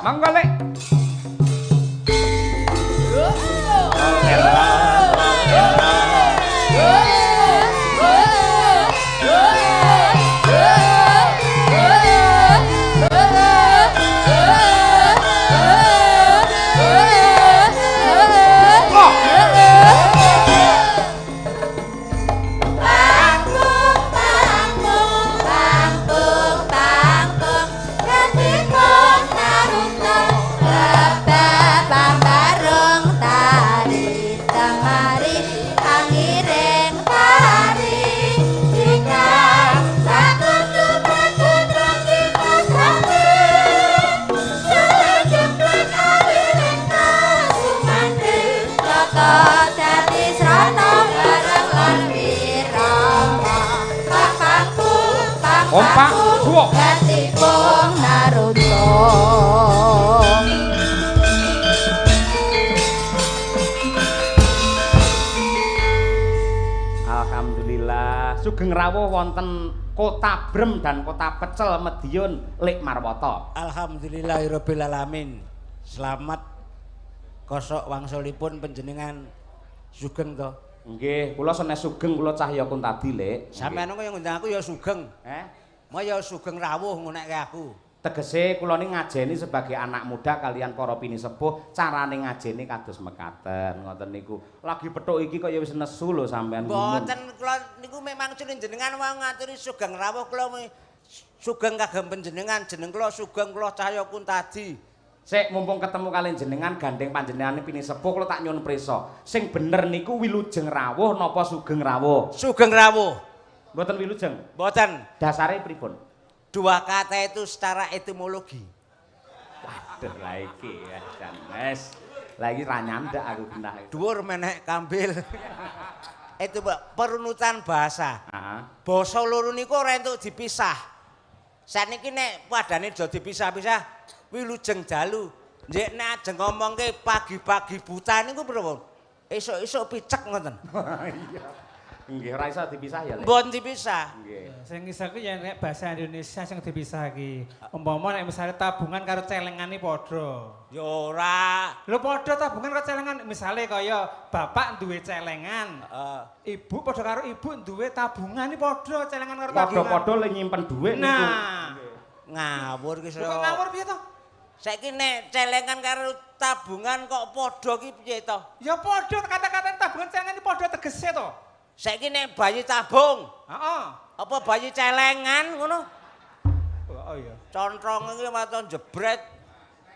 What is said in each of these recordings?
Monggo, Lek. Kompak suwuk gatipung Naruto. Alhamdulillah sugeng rawuh wonten Kota Brem dan Kota Pecel Mediun Lek Marwoto. Alhamdulillahirabbil alamin. Selamat kosok wangsulipun panjenengan sugeng to. Nggih, kula senes sugeng kula Cahya Kuntadi, Lek. Sampeyan kaya ngundang aku ya sugeng. Eh? Mau ya sugeng rawuh ngonekke aku. Tegese kula niki ngajeni sebagai anak muda kalian para pinisepuh, carane ngajeni kados mekaten ngoten niku. Lagi petuk iki kok ya wis nesu lho sampean. Mboten, kula niku memang jenengan wau ngaturi sugeng rawuh kula sugeng kagem panjenengan, jeneng kula sugeng kula Cahya Kuntadi. Sik mumpung ketemu kalian jenengan gandeng panjenengane pinisepuh kula tak nyuwun prisa. Sing bener niku wilujeng rawuh napa sugeng rawuh? Sugeng rawuh. Mboten wilujeng? Mboten. Dasare pripun? Dua kata itu secara etimologi. Waduh lah iki ya jan wis. Lah iki ra nyandak aku genah. Dhuwur menek kambil. Itu Pak, perunutan bahasa. Heeh. Basa loro niku ora entuk dipisah. Saniki nek padane aja dipisah-pisah, wilujeng dalu. Njek nek ajeng ngomongke pagi-pagi buta niku pripun? Esuk-esuk picek ngoten. Iya. Nggih, ora iso dipisah ya, Lek. Mboten dipisah. Nggih. Sing iso ku ya nek bahasa Indonesia sing dipisah iki. Umpama nek misale tabungan karo celengan iki padha. Ya ora. Lho padha tabungan karo celengan, misale kaya bapak duwe celengan. Heeh. Ibu padha karo ibu duwe tabungan iki padha celengan karo tabungan. Padha-padha le nyimpen dhuwit niku. Nah, ngawur ki. Kok ngawur piye to? Saiki nek celengan karo tabungan kok padha ki piye to? Ya padha kata-kata tabungan celengan iki padha tegese to. Saiki nek bayi tabung. Heeh. Apa bayi celengan ngono? Oh iya. Controng iki waton jebret.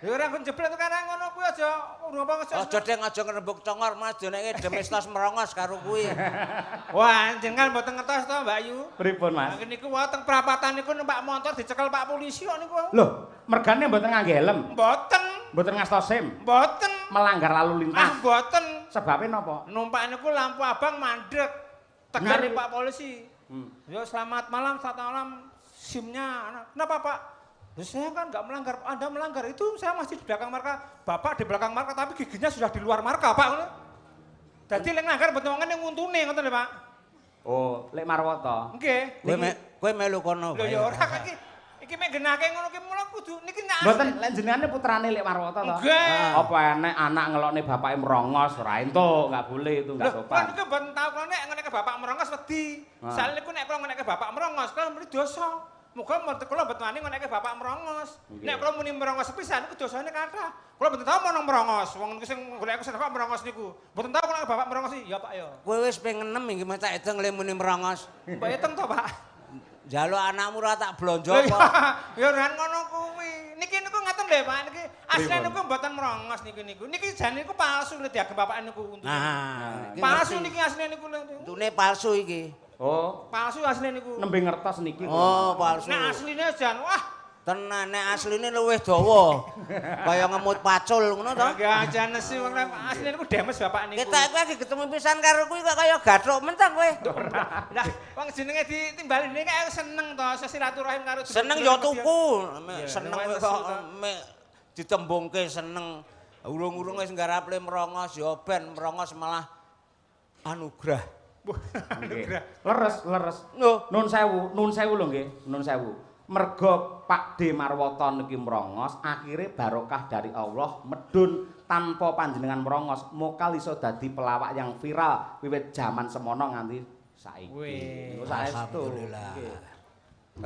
Ya ora kon jebret karang ngono kuwi aja ngomong aja deng aja ngrembug congor Mas jenenge demistos merongos karo kuwi. Wah, jenengan mboten ngertos to Mbak Yu? Pripun Mas? Lah niku wae teng prapatan niku numpak motor dicekel Pak polisi kok niku. Loh, mergane mboten ngangge helm? Mboten. Mboten ngasto SIM? Mboten. Melanggar lalu lintas? Ah, mboten. Sebabe napa? Numpak niku lampu abang mandek. Tegari Pak polisi. Yo selamat malam SIM-nya. Kenapa Pak? Loh, saya kan nggak melanggar, Anda melanggar itu saya masih di belakang marka, Bapak di belakang marka tapi giginya sudah di luar marka, Pak. Dadi lek nglanggar mboten wongen ning untune ngoten lho, Pak. Oh, Lek Marwoto. Nggih. Kowe melu kono. Lho ya ora iki iki mek genahke ngono ki mula kudu niki nek mboten lek jenengane putrane Lek Marwoto to. Apa enek anak ngelokne bapake merongos ora entuk, enggak boleh itu enggak sopan. Lho, niku mboten tau kula nek ngenekke bapak merongos wedi. Soale niku nek kula ngenekke bapak merongos, kula muni dosa. Muga kula mboten wani ngenekke bapak merongos. Nek kula muni merongos sepisan niku dosane kathah. Kula mboten tau monong merongos. Wong niku sing golek aku seneng kok merongos niku. Mboten tau kula bapak merongos iki. Ya Pak ya. Kowe wis ping 6 iki macak edeng le muni merongos. Mbok eteng to, Pak? Njaluk anakmu ora tak blonjo apa. Ya ora ngono kuwi. Niki niku ngaten lho Pak, niki asline niku mboten merongos niki niku. Niki jane niku palsu lho diagem bapak niku untune. Nah, palsu niki asline niku lho. Untune palsu iki. Oh, palsu asline niku. Nembe ngertos niki. Oh, palsu. Nek asline jan wah, tenan nek asline luwih dawa. Kaya ngemut pacul ngono to. Nggih aja nesi wong asline niku demes bapak niku. Ketok kowe lagi ketemu pisan karo kuwi kok kaya gathuk mentang kowe. Lah wong jenenge ditimbali kaya seneng to silaturahim karo seneng ya tuku. Seneng kok mek ditembungke seneng. Urung-urung wis nggarap le merongos ya ben merongos malah anugerah. Anugerah. Leres, leres. Nun sewu lho nggih, nun sewu. Merga Pak D Marwoto niki mrongos, akhire barokah dari Allah medun tanpa panjenengan mrongos, mokal iso dadi pelawak yang viral wiwit jaman semono nganti saiki. Wih. Niku saestu. Alhamdulillah. Nggih.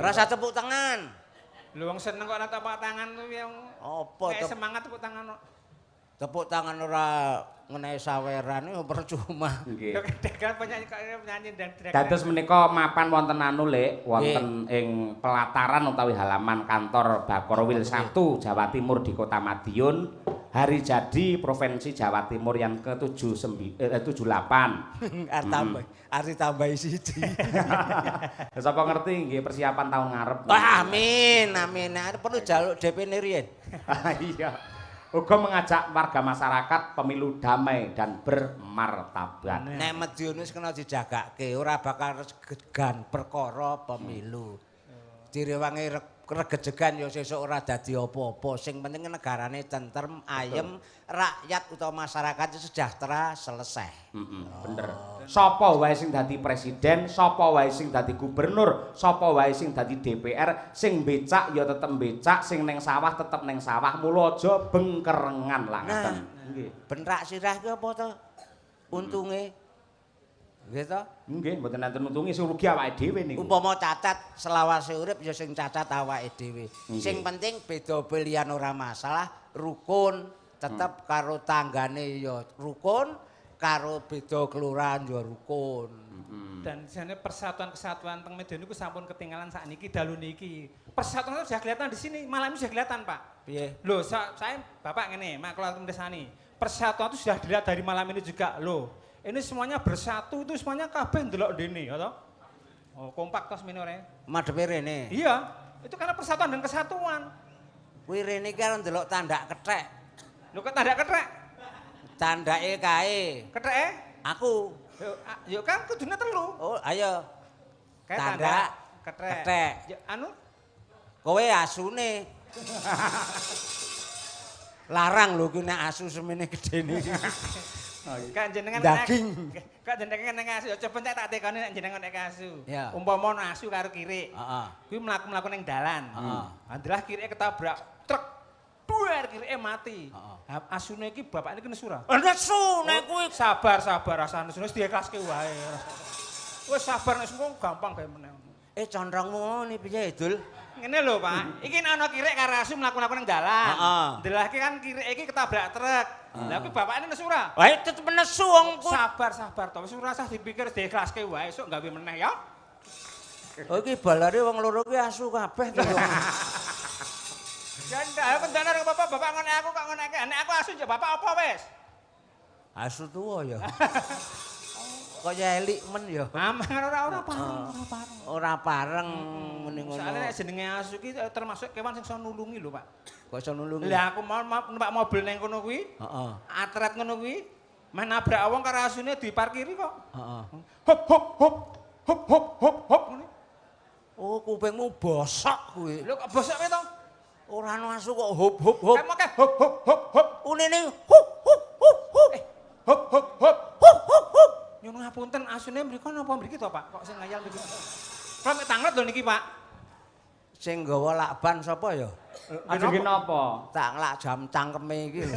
Rasa tepuk tangan. Lho wong seneng kok ora tepuk tangan kuwi yang Apa kayak semangat tepuk tangan kok. Tepuk tangan ora ngenehi saweran ya percuma. Nggih. Lho kadang penyanyi penyanyi dan drag. Dados menika mapan wonten anu Lek, wonten ing pelataran utawi halaman kantor Bakorwil 1 Jawa Timur di Kota Madiun, hari jadi Provinsi Jawa Timur yang ke-78. Arep tambah, arep tambahi siji. Sapa ngerti nggih persiapan tahun ngarep. Wah, amin, amin. Arep perlu jaluk DP-ne riyen. Iya. Uga mengajak warga masyarakat pemilu damai dan bermartabat. Nek Madiun wis kena dijagake, ora bakal regegan perkara pemilu. Direwangi regejegan ya sesuk ora dadi apa-apa. Sing penting negarane tentrem, ayem, rakyat utawa masyarakat sejahtera, selesai. Bener. Sapa wae sing dadi presiden, sapa wae sing dadi gubernur, sapa wae sing dadi DPR, sing becak ya tetep becak, sing neng sawah tetep neng sawah. Mula aja bengkerengan lah ngaten. Nggih. Benrak sirah ki apa to? Untunge. Nggih to? Nggih, mboten enten untunge, sing rugi awake dhewe niku. Umpama cacat selawase urip ya sing cacat awake dhewe. Sing penting beda pilihan ora masalah, rukun tetep karo tanggane ya rukun, karo beda kelurahan ya rukun. Dan jane persatuan kesatuan teng Madiun niku sampun ketinggalan sakniki dalu niki. Persatuan itu sudah kelihatan di sini, malam ini sudah kelihatan, Pak. Piye? Loh, saya Bapak ngene, mak kula mirsani. Persatuan itu sudah dilihat dari malam ini juga, loh. Ini semuanya bersatu itu semuanya kabeh ndelok dene, ya toh? Oh, kompak tos mene ora. Madhepe rene. Iya, itu karena persatuan dan kesatuan. Kuwi rene iki arep ndelok tandak kethek. Lho kok tandak kethek? Tandake kae. Ketheke? Aku. Yo, yo kan kudune telu. Oh, ayo. Kae Tandak kethek. Kethek. Ya anu kowe asune. Larang lho ki nek asu semene gedene iki. Kak jenengan daging. Kak jenengan nek asu coba tak tekoni nek jenengan nek asu. Ya. Umpama ana asu karo kirik. Heeh. Kuwi mlaku-mlaku ning dalan. Heeh. Andelah kirike ketabrak truk. Duer kirike mati. Heeh. Asune iki bapakne ki nesu ra? Nesu nek kuwi. Sabar sabar rasane nesu wis diekhlaske wae. Wis sabar nek semua gampang gawe meneh. Condrongmu ngene piye, Dul? Ngene lho, Pak. Iki nek ana kirik karo asu mlaku-mlaku ning dalan. Heeh. Ndelah ki kan kirik iki ketabrak truk. Lah kuwi bapakne nesu ra? Wah, tetep nesu wong kuwi. Sabar sabar to. Wis ora usah dipikir diekhlaske wae esuk gawe meneh ya. Oh iki balare wong loro kuwi asu kabeh to. Ya ndak, aku ndak karo bapak, bapak ngene aku kok ngene. Nek aku asu ya bapak apa wis? Asu tuwa ya. Kaya elik men ya. Aman ora ora pareng, ora pareng. Ora pareng muni ngono. Soale nek jenenge asu ki termasuk kewan sing iso nulungi lho, Pak. Kok iso nulungi? Lah aku mau numpak mobil nang kono kuwi. Heeh. Atret ngono kuwi. Meh nabrak wong karo asune diparkiri kok. Heeh. Hop hop hop hop hop hop hop ngene. Oh, kupingmu bosok kuwi. Lho kok bosok kowe to? Ora ono asu kok hop hop hop. Kayak moke hop hop hop hop. Unine hop hop hop hop. Hop hop hop. Hop hop hop. Nyuwun ngapunten asune mriku napa mriki to, Pak? Kok sing ngayal mriki. Kula mek tanglet lho niki, Pak. Sing nggawa lakban sapa ya? Ajeng napa? Tak nglak jam cangkeme iki lho.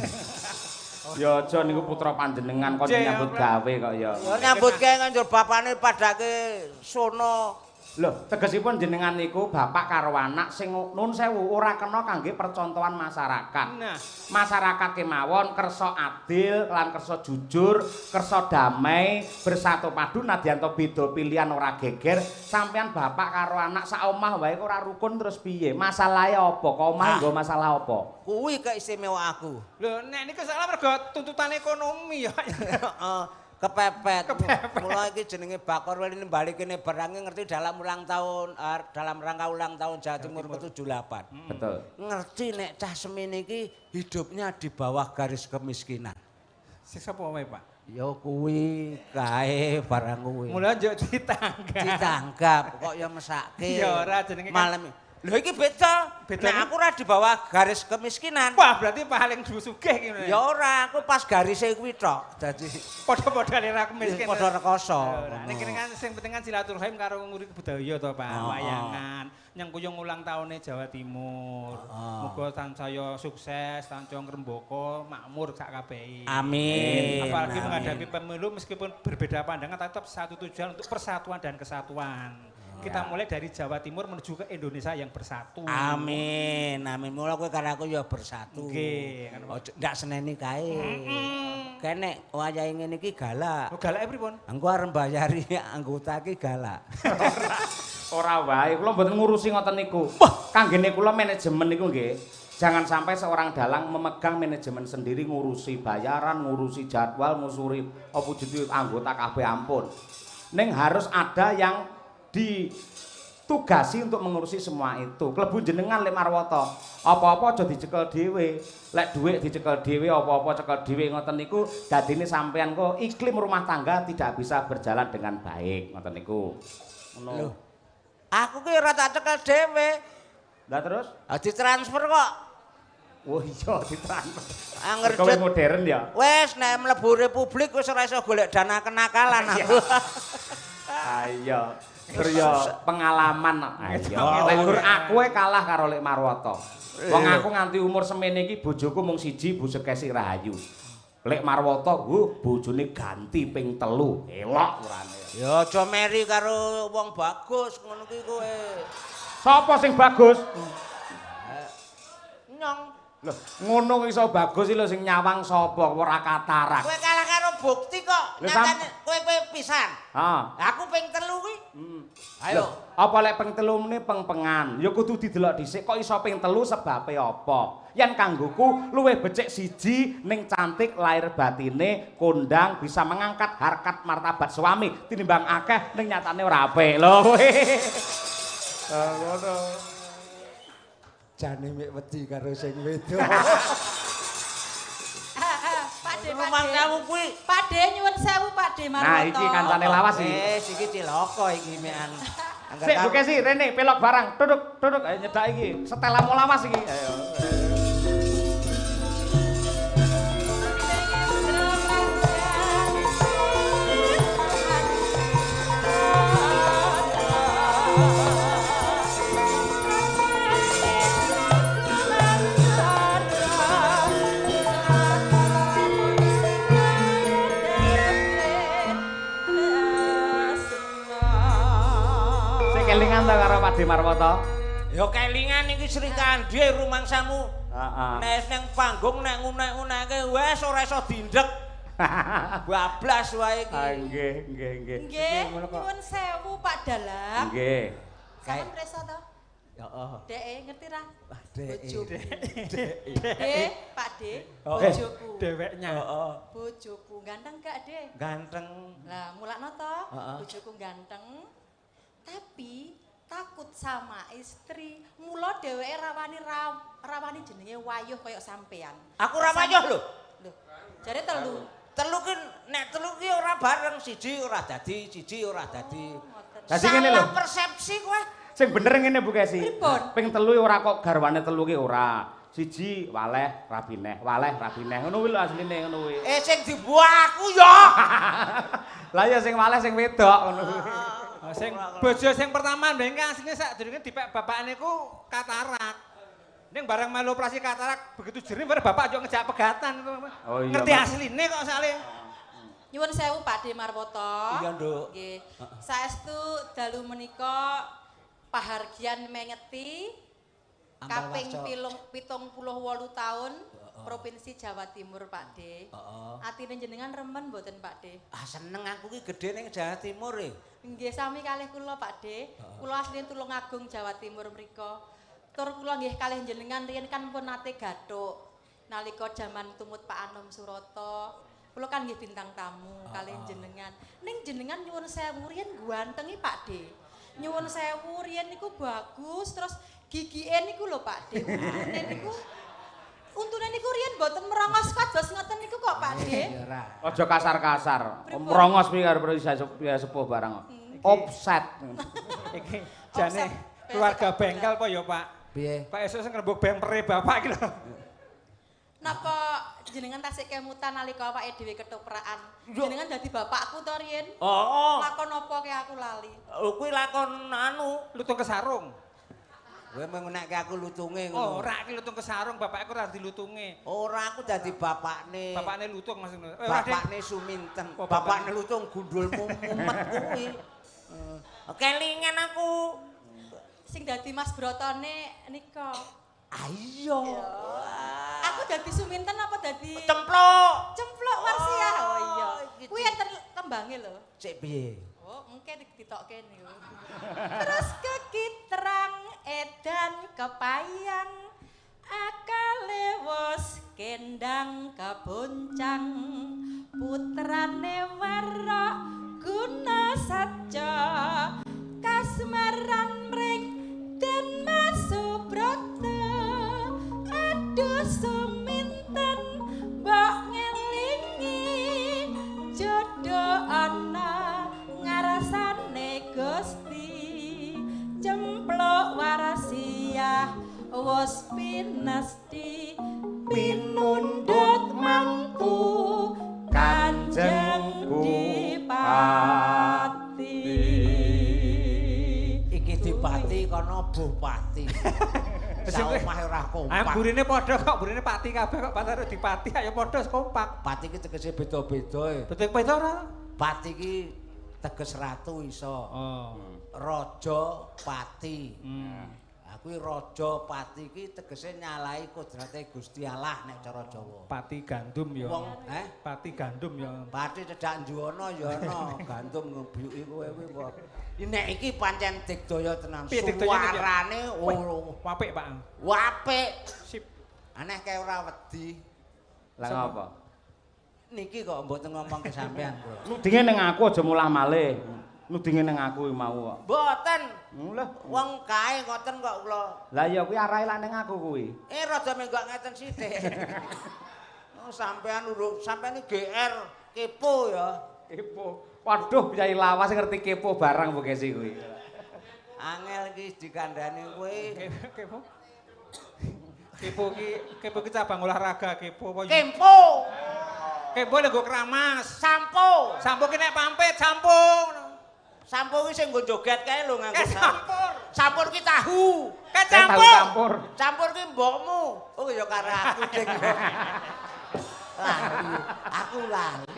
Ya aja niku putra panjenengan kon nyambut gawe kok ya. Ya nyambut gawe nganjur bapane padake sono. Lho, tegesipun jenengan niku bapak karo anak sing nun sewu ora kena kangge percontohan masyarakat. Nah, masyarakat kemawon kersa adil lan kersa jujur, kersa damai, bersatu padu nadyan to beda pilihan ora geger. Sampeyan bapak karo anak sak omah wae ora rukun terus piye? Masalahe apa? Kok omah nggo masalah apa? Kuwi keistimewaan aku. Lho, nek niku salah mergo tuntutan ekonomi ya. Heeh. Kepepet. Mula iki jenenge Bakor Weli bali kene barange ngerti dalam ulang tahun dalam rangka ulang tahun Jawa Timur ke-78. Betul. Ngerti nek cah semene iki hidupnya di bawah garis kemiskinan. Sing sapa wae, Pak? Ya kuwi kae barang kuwi. Mula njuk ditanggap. Ditanggap kok ya mesake. Ya ora jenenge malam Lho iki beda. Nek aku ora di bawah garis kemiskinan. Wah, berarti paling sugih iki. Ya ora, aku pas garise kuwi tok. Dadi padha-padha ora miskin. Padha rekoso. Nek kene kan sing penting kan silaturahim karo nguri budaya to, Pak. Wayangan, nyengkuyung ulang tahune Jawa Timur. Muga tansaya sukses, tansaya ngrembaka, makmur sak kabehe. Amin. Apalagi menghadapi pemilu meskipun berbeda pandangan tetap satu tujuan untuk persatuan dan kesatuan. Kita mulai dari Jawa Timur menuju ke Indonesia yang bersatu. Amin. Amin. Mula kowe karo aku ya bersatu. Nggih. Ojo ndak seneni kae. Kae nek wayahe ngene iki galak. Oh, galake pripun? Engko arep mbayari anggota iki galak. Ora wae, kula mboten ngurusi ngoten niku. Kanggene kula manajemen niku nggih. Jangan sampai seorang dalang memegang manajemen sendiri, ngurusi bayaran, ngurusi jadwal, ngurusi apa wujud anggota kabeh ampun. Ning harus ada yang ditugasi untuk mengurusi semua itu. Klebu jenengan Lek Marwoto. Apa-apa aja dicekel dhewe. Lek dhuwit dicekel dhewe, apa-apa cekel dhewe ngoten niku dadine sampean kok iklim rumah tangga tidak bisa berjalan dengan baik ngoten niku. Ngono. Lho. Aku ki ora tak cekel dhewe. Lah terus? Ah ditransfer kok. Oh iya ditransfer. Anger kowe modern ya. Wes nek mlebu Republik wis ora iso golek dana kenakalan aku. Ayo. Gur pengalaman. Ayo. Lek gur aku kalah karo Lek Marwoto. Wong aku nganti umur semene iki bojoku mung siji, Bu Sekesi Rahayu. Lek Marwoto, bojone ganti ping 3. Elok urane. Ya aja meri karo wong bagus ngono kuwi kowe. Sapa sing bagus? Nyong. Lho, ngono iso bagus iki lho sing nyawang sapa ora katarak. Kowe kalah karo bukti kok. Nyatane kowe pisan. Heeh. Aku ping 3 kuwi. Ayo. Apa lek ping 3 mene peng-pengan? Ya kudu didelok dhisik kok iso ping 3 sebabe apa. Yen kanggoku luwih becik siji ning cantik lahir batine, kondang bisa mengangkat harkat martabat suami tinimbang akeh ning nyatane ora apik. Lho kowe. Ngono. Jane mek wedi karo sing wedok. Pak De, Pak De. Pak De nyuwun sewu Pak De Marwoto. Nah iki kancane lawas iki. Wis iki cilaka iki mekan. Sik Bu Kesi rene pelok barang. Duduk, duduk ayo nyedak iki. Setelamu lawas iki. Ayo. Kelingan ta karo Pak De Marwoto? Ya kelingan iki Sri Kandi rumangsamu. Heeh. Nek nang panggung nek ngunek-uneke wis ora iso dindek. Bablas wae iki. Ah nggih, nggih, nggih. Nggih, nyuwun sewu Pak Dalang. Nggih. Sampeyan preso to? Heeh. Deke ngerti ra? Deke. Bojoku. Dek, Pak De, bojoku. Dheweknya. Heeh. Bojoku ganteng gak, De? Ganteng. Lah, mulakno to, bojoku ganteng. Tapi takut sama istri. Mula dheweke rawani jenenge wayuh kaya sampean. Aku ora wayuh lho. Lho, jare telu. Telu ki nek telu ki ora bareng, siji ora dadi, siji ora dadi. Dadi ngene lho. Salah persepsi kowe. Sing bener ngene Bu Kesi. Pripun? Ping telu ora kok garwane telu ki ora. Siji waleh rabineh, waleh rabineh. Ngono kuwi lho asline ngono kuwi. Eh sing dibuah aku ya. Lah ya sing waleh sing wedok ngono kuwi. Sing bojo sing pertama ndek asline sadurunge dipek bapakne ku katarak. Ning bareng melu operasi katarak begitu jernih bare bapak yo ngejak pegatan. Oh, iya, ngerti asline kok sale. Nyuwun sewu Pak De Marwoto. Iya, Nduk. Nggih. Saestu dalu menika pahargyan mengeti kaping 78 tahun Provinsi Jawa Timur Pak De. Atine jenengan remen mboten Pak De? Ah seneng aku ki gedhe ning Jawa Timur e. Nggih sami kalih kula Pak De. Kula asline Tulungagung Jawa Timur mriku. Tur kula nggih kalih jenengan riyen kan pun nate gathuk. Nalika jaman tumut Pak Anom Suroto. Kula kan nggih bintang tamu kalih jenengan. Ning jenengan nyuwun sewu riyen guantengi Pak De. Nyuwun sewu riyen niku bagus terus gigike niku lho Pak De. Untune niku untune niku riyen mboten merongos kados ngoten niku kok Pak De. Aja kasar-kasar. Merongos piye karo sepuh barang. Offset. Iki jane Keluarga bengkel apa ya, Pak? Piye? Pak esuk sing ngrembug bempere bapak iki lho. Napa jenengan tasik kemutan nalika awake dhewe ketoprakan? Jenengan dadi bapakku to riyen? Heeh. Lakon apa ke aku lali? Oh, kuwi lakon anu lutung kesarung. Kowe mengenekke aku lutunge ngono. Ora iki lutung kesarung, bapakku ora dilutunge. Ora aku dadi bapakne. Bapakne lutung Mas. Bapakne Suminten. Bapakne lutung gundulmu mumet kuwi. Kelingan aku. Sing dadi Mas Brotone nika. Ah iya. Aku dadi Suminten apa dadi Cempluk. Cempluk Warsiah. Oh iya. Kuwi enten tembange lho. Cek piye? Oh, mungkin ditokke niku. Terus kekitrang edan kepayang akale wos kendang kaboncang putrane warok guna saja kasmaran mring Den Mas Subrata aduh Suminten mbok ngelingi jodoh ana ngarasane Gusti Cempluk Warsiah wos pinasti pinundut mantu Kanjeng Dipati. Iki dipati kono bupati. Saomah ora kompak. Ah burine padha kok, burine pati kabeh kok patare dipati ayo padha kompak. Pati iki tegese beda-beda e. Beda-beda ora? Pati iki teges ratu iso. Oh. Raja Pati. Kuwi raja pati iki tegese nyalahi kodrate Gusti Allah nek cara Jawa. Pati gandum ya. Wong, Pati gandum ya. Pati cedhak njuwana ya ana, gandum ngebyuki kowe kuwi apa. Nek iki pancen digdaya tenan. Suarane apik, Pak. Apik. Sip. Aneh kae ora wedi. Lah ngapa? Niki kok mboten ngomong ke sampean, Bro. Nudinge ning aku aja mulah malih. Nudinge ning aku mau kok. Mboten. Lho, wong kae ngoten kok kula. Lah ya kuwi arahe lak ning aku kuwi. Rada menggok ngeten sithik. Oh, sampean urung, sampean iki GR kepo ya. Kepo. Waduh, priyayi lawas ngerti kepo barang mbok kesi kuwi. Angel iki dikandhani kowe. Kepo. Kepo ki cabang olahraga kepo apa? Kempo. Kepo lho nggo keramas. Sampo. Sampo ki nek pampit, sampo. Sampo ki sing nggo joget kae lho nganggo sampur. Sampur ki tahu. Kae campur. Campur ki mbokmu. Oh ya karo aku ding. Lali, aku lali.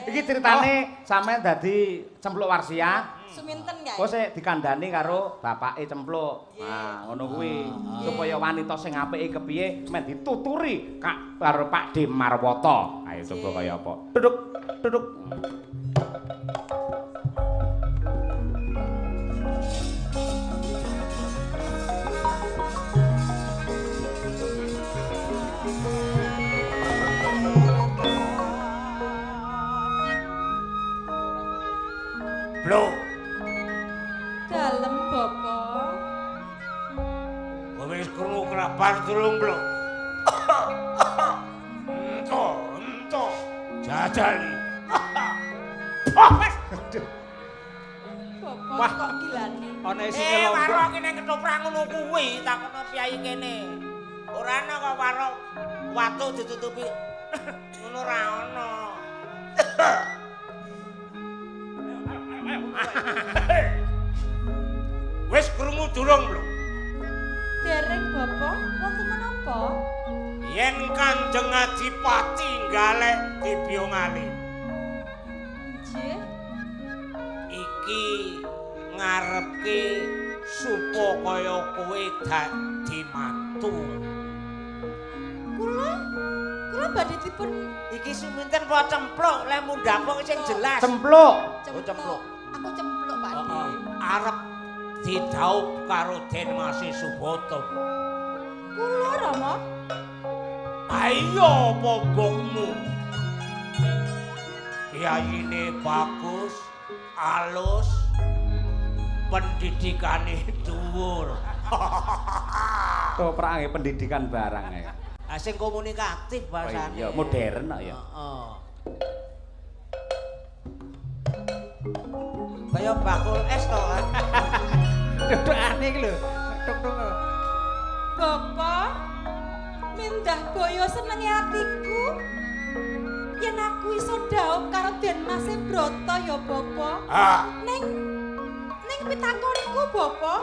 Iki ceritane sampean dadi Cempluk Warsiah. Suminten kae. Kok sik dikandhani karo bapake Cempluk. Nah, ngono kuwi. Supaya wanita sing apike kepiye men dituturi kak karo Pak D Marwoto. Ayo coba kaya apa. Duduk, duduk. Bro. Dalem Bapak. Kowe wis krungu kabar durung, Bro? Ento, ento. Jajali. Bapak kok gilani. Ana isine lombok. Warok iki ning ketoprak ngono kuwi takono piyai kene. Ora ana kok warok watu ditutupi. Ngono ora ana. Wis krungu durung lho? Dereng Bapak, wonten menapa? Yen Kanjeng Adipati nggalek dibiyong ali. Nggih. Iki ngarepke supaya kowe dadi mantu. Kula badhe dipun iki Suminten apa cempluk lek mundhapuk sing jelas. Cempluk. Oh, cempluk. Aku cempluk, Pak. Arep didhaup karo Den Mas Suboto. Kula Rama. Ayo apa mbokmu? Piyayine bagus, alus, pendidikane dhuwur. Ketoprak pendidikan barang ya. Sing komunikatif bahasane. Iya, modern kok ya. Heeh. Kaya bakul es to kan. Dudukane iki lho. Tung-tung. Bapak mindah boyo senenge atiku. Yen aku iso dhaup karo Den Mas Brata ya Bapak. Ning ning pitakonku Bapak.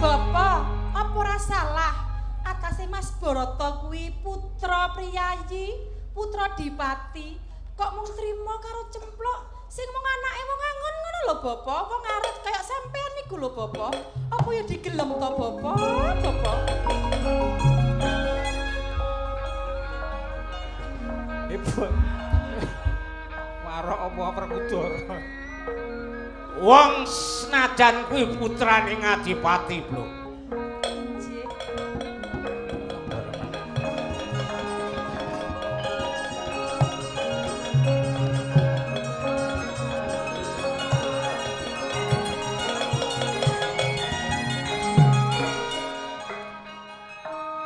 Bapak, apa ora salah atase Mas Barata kuwi putra priyayi, putra dipati, kok mung trima karo cempluk sing mung anake wong angon ngono lho Bapak, wong arep kaya sampean niku lho Bapak. Apa ya digelem to Bapak? Bapak. Ibu. Warok apa perkudur. Wong senajan kuwi putrane Ngadipati, Blok. Nggih.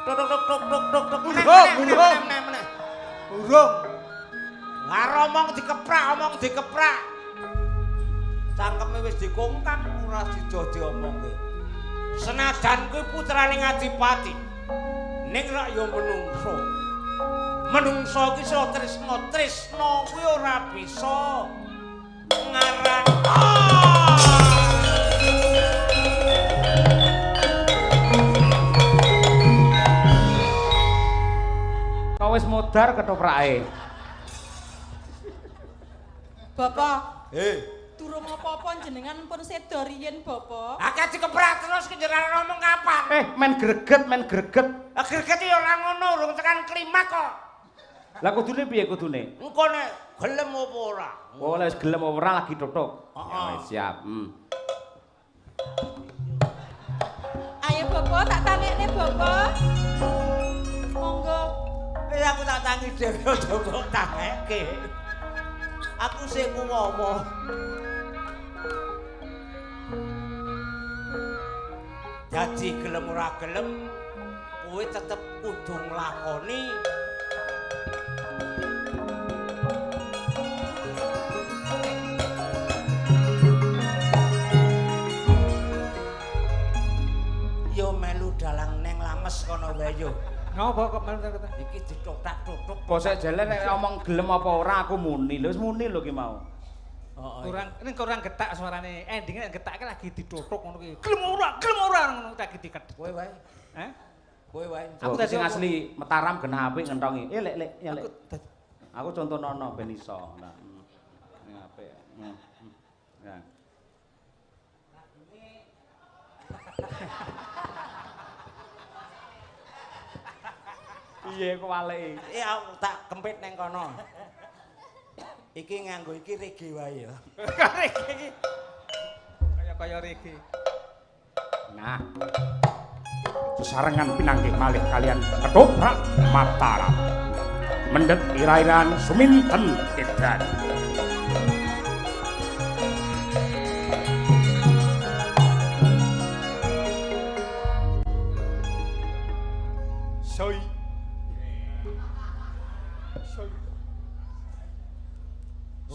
Tuk tuk tuk tuk tuk tuk. Urung, Meneh. Urung. Lah omong dikeprak, omong dikeprak. Cangkeme wis dikongkang ora sida diomongke. Senajan kuwi putrane Ngadipati, ning rak ya menungso. Menungso ki iso tresna, tresna kuwi ora bisa ngaran. Kok wis modar ketoprake. Bapak, Hei. durung apa-apa jenengan pun seda riyin, Bapak. Akeh dikeprak terus ki jenengan ngomong kapan? Men greget, men greget. Lah greget ya ora ngono, urung tekan klimak kok. Lah kudune piye kudune? Engko nek gelem apa ora? Oh, lek wis gelem apa ora lagi tutuk. Heeh. Ya wis siap. Ayo Bapak, tak tangekne Bapak. Monggo. Wis aku tak tangi dhewe aja kok tangekke. Aku sing ngomong. Dadi gelem ora gelem kowe tetep kudu nglakoni yo melu dalang neng lames kono wae yo. Ngopo kok melu kata? Iki ditotak-tutuk. Bosek jelen nek omong gelem apa ora aku muni. Lho wis muni lho ki mau. Heeh. Kurang ini kurang getak suarane. Endinge nek getak lagi ditutuk ngono ki. Gelem ora ngono lagi diket. Kowe wae. Heh? Kowe wae. Aku Aku dadi sing apa? asli Mataram genah apik ngentongi. Lek lek ya lek. Aku dadi Aku contonono ben iso. Nah. Ini apik. Ya. Piye kok waleke? Aku tak kempit neng kono. Iki nganggo iki reggae wae ya. reggae iki. Kaya-kaya reggae. Nah. Sesarengan pinanggih malih kalian ketoprak Mataram. Mendhet ira-iran suminten edan. Soi. Soi.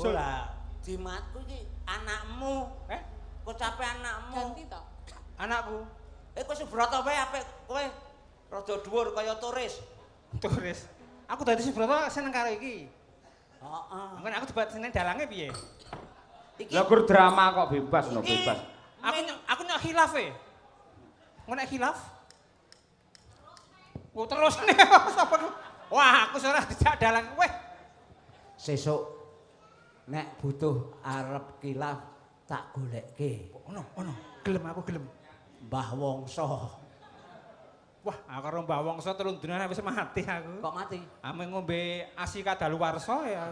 Ora, dimatku iki anakmu. Eh? Kok capek anakmu? Ganti to. Anakku Kowe Subrata wae apik kowe rada dhuwur kaya turis. turis. Aku dadi Subrata seneng karo iki. Heeh. Mungkin aku dibat seneng dalange piye? Iki Lah gur drama kok bebas no iki bebas. Aku nyok khilaf e. Ngono nek khilaf? Oh terus nih sapa ku? Wah, aku ora dijak dalang. Weh, sesuk nek butuh arep khilaf tak golekke. ono ono, gelem aku gelem. Mbah Wongso. Wah, aku karo Mbah Wongso telung dinane wis mati aku. Kok mati? Ame ngombe asi kadaluwarsa ya.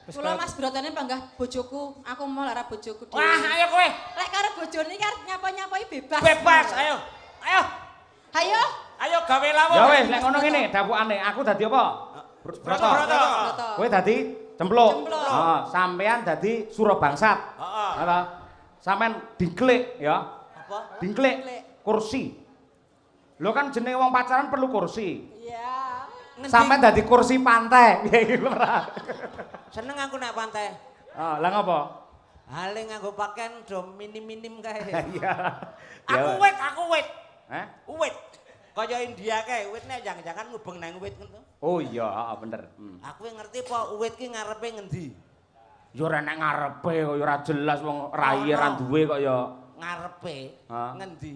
Wis Kula Mas Brotone panggah bojoku, aku mau lara bojoku dhewe. Wah, ayo kowe. Lek karo bojone iki arep nyapa-nyapoi bebas. Bebas, ayo. Ayo. Ayo. Ayo gawe lawuh. Ya wis nek ngono ngene dapukane aku dadi apa? Brata. Brata. Kowe dadi cempluk. Cempluk. Heeh, sampean dadi Surabangsat. Heeh. Heeh. Sampean dingklik ya. Apa? Dingklik Dingklik. kursi. Lho kan jenenge wong pacaran perlu kursi. Iya. Sampeyan dadi kursi pantai. Piye iki ora? Seneng aku nek pantai. Oh, lah ngopo? Hale nganggo pakaian do minim-minim kae. Iya. Aku wit, aku wit. Hah? Wit. Kaya India kae, wit nek jangan-jangan ngubeng nang wit ngono. Oh iya, heeh bener. Aku ngerti apa wit ki ngarepe ngendi? Ya ora nek ngarepe kok ya ora jelas wong rai ora duwe kok ya. Ngarepe ngendi?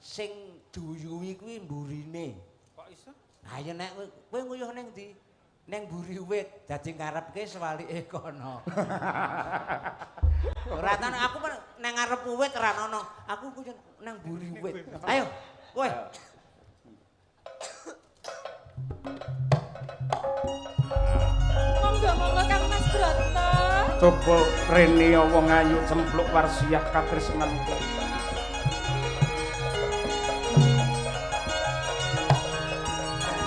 Sing duyuwi kuwi mburine. Kok iso? Ha ya nek kowe nguyuh ning ndi? Neng mburi wit, dadi ngarepke sewalike kono. Ora tan aku nang ngarep wit ora ono. Aku kuwi nang mburi wit. Ayo, kowe. Monggo monggo Kang Mas Broto. Coba rene wong ayu cempluk warsiah katresnan.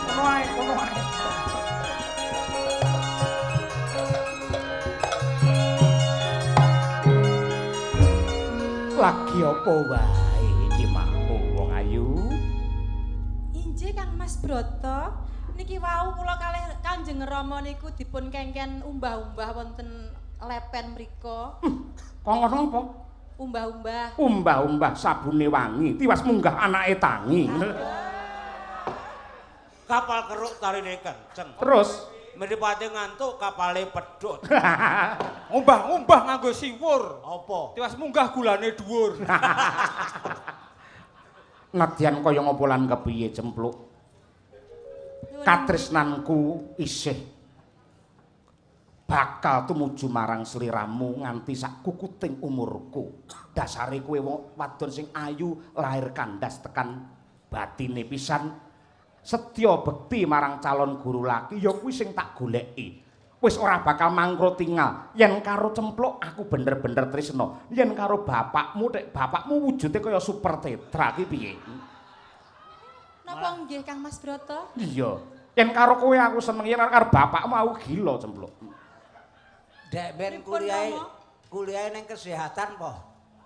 Kono ae, kono ae. Lagi apa wae iki mau wong ayu? Injih Kang Mas Broto, niki wau kula kalih Kanjeng Rama niku dipun kengken umbah-umbah wonten lepen mriku. Kok ngono apa? Umbah-umbah. Umbah-umbah sabune wangi, tiwas munggah anake tangi. Kapal keruk tarine kenceng. Terus mripate ngantuk kapale pedhot. Umbah-umbah nganggo siwur. Apa? Tiwas munggah gulane dhuwur. Nadyan kaya ngopo lan kepiye cempluk? Katresnanku isih bakal tumuju marang sliramu nganti sak kukuting umurku. Dasare kowe wong wadon sing ayu lahir kandas tekan batine pisan. Setya bekti marang calon guru laki ya kuwi sing tak goleki. Wis ora bakal mangro tingal. Yen karo cempluk aku bener-bener tresna. Yen karo bapakmu tek bapakmu wujude kaya super tetra ki piye? Napa nggih Kang Mas Broto? Iya. Yen karo kowe aku seneng, yen karo bapakmu aku gila cempluk. Dek ben kuliahe ning kesehatan po.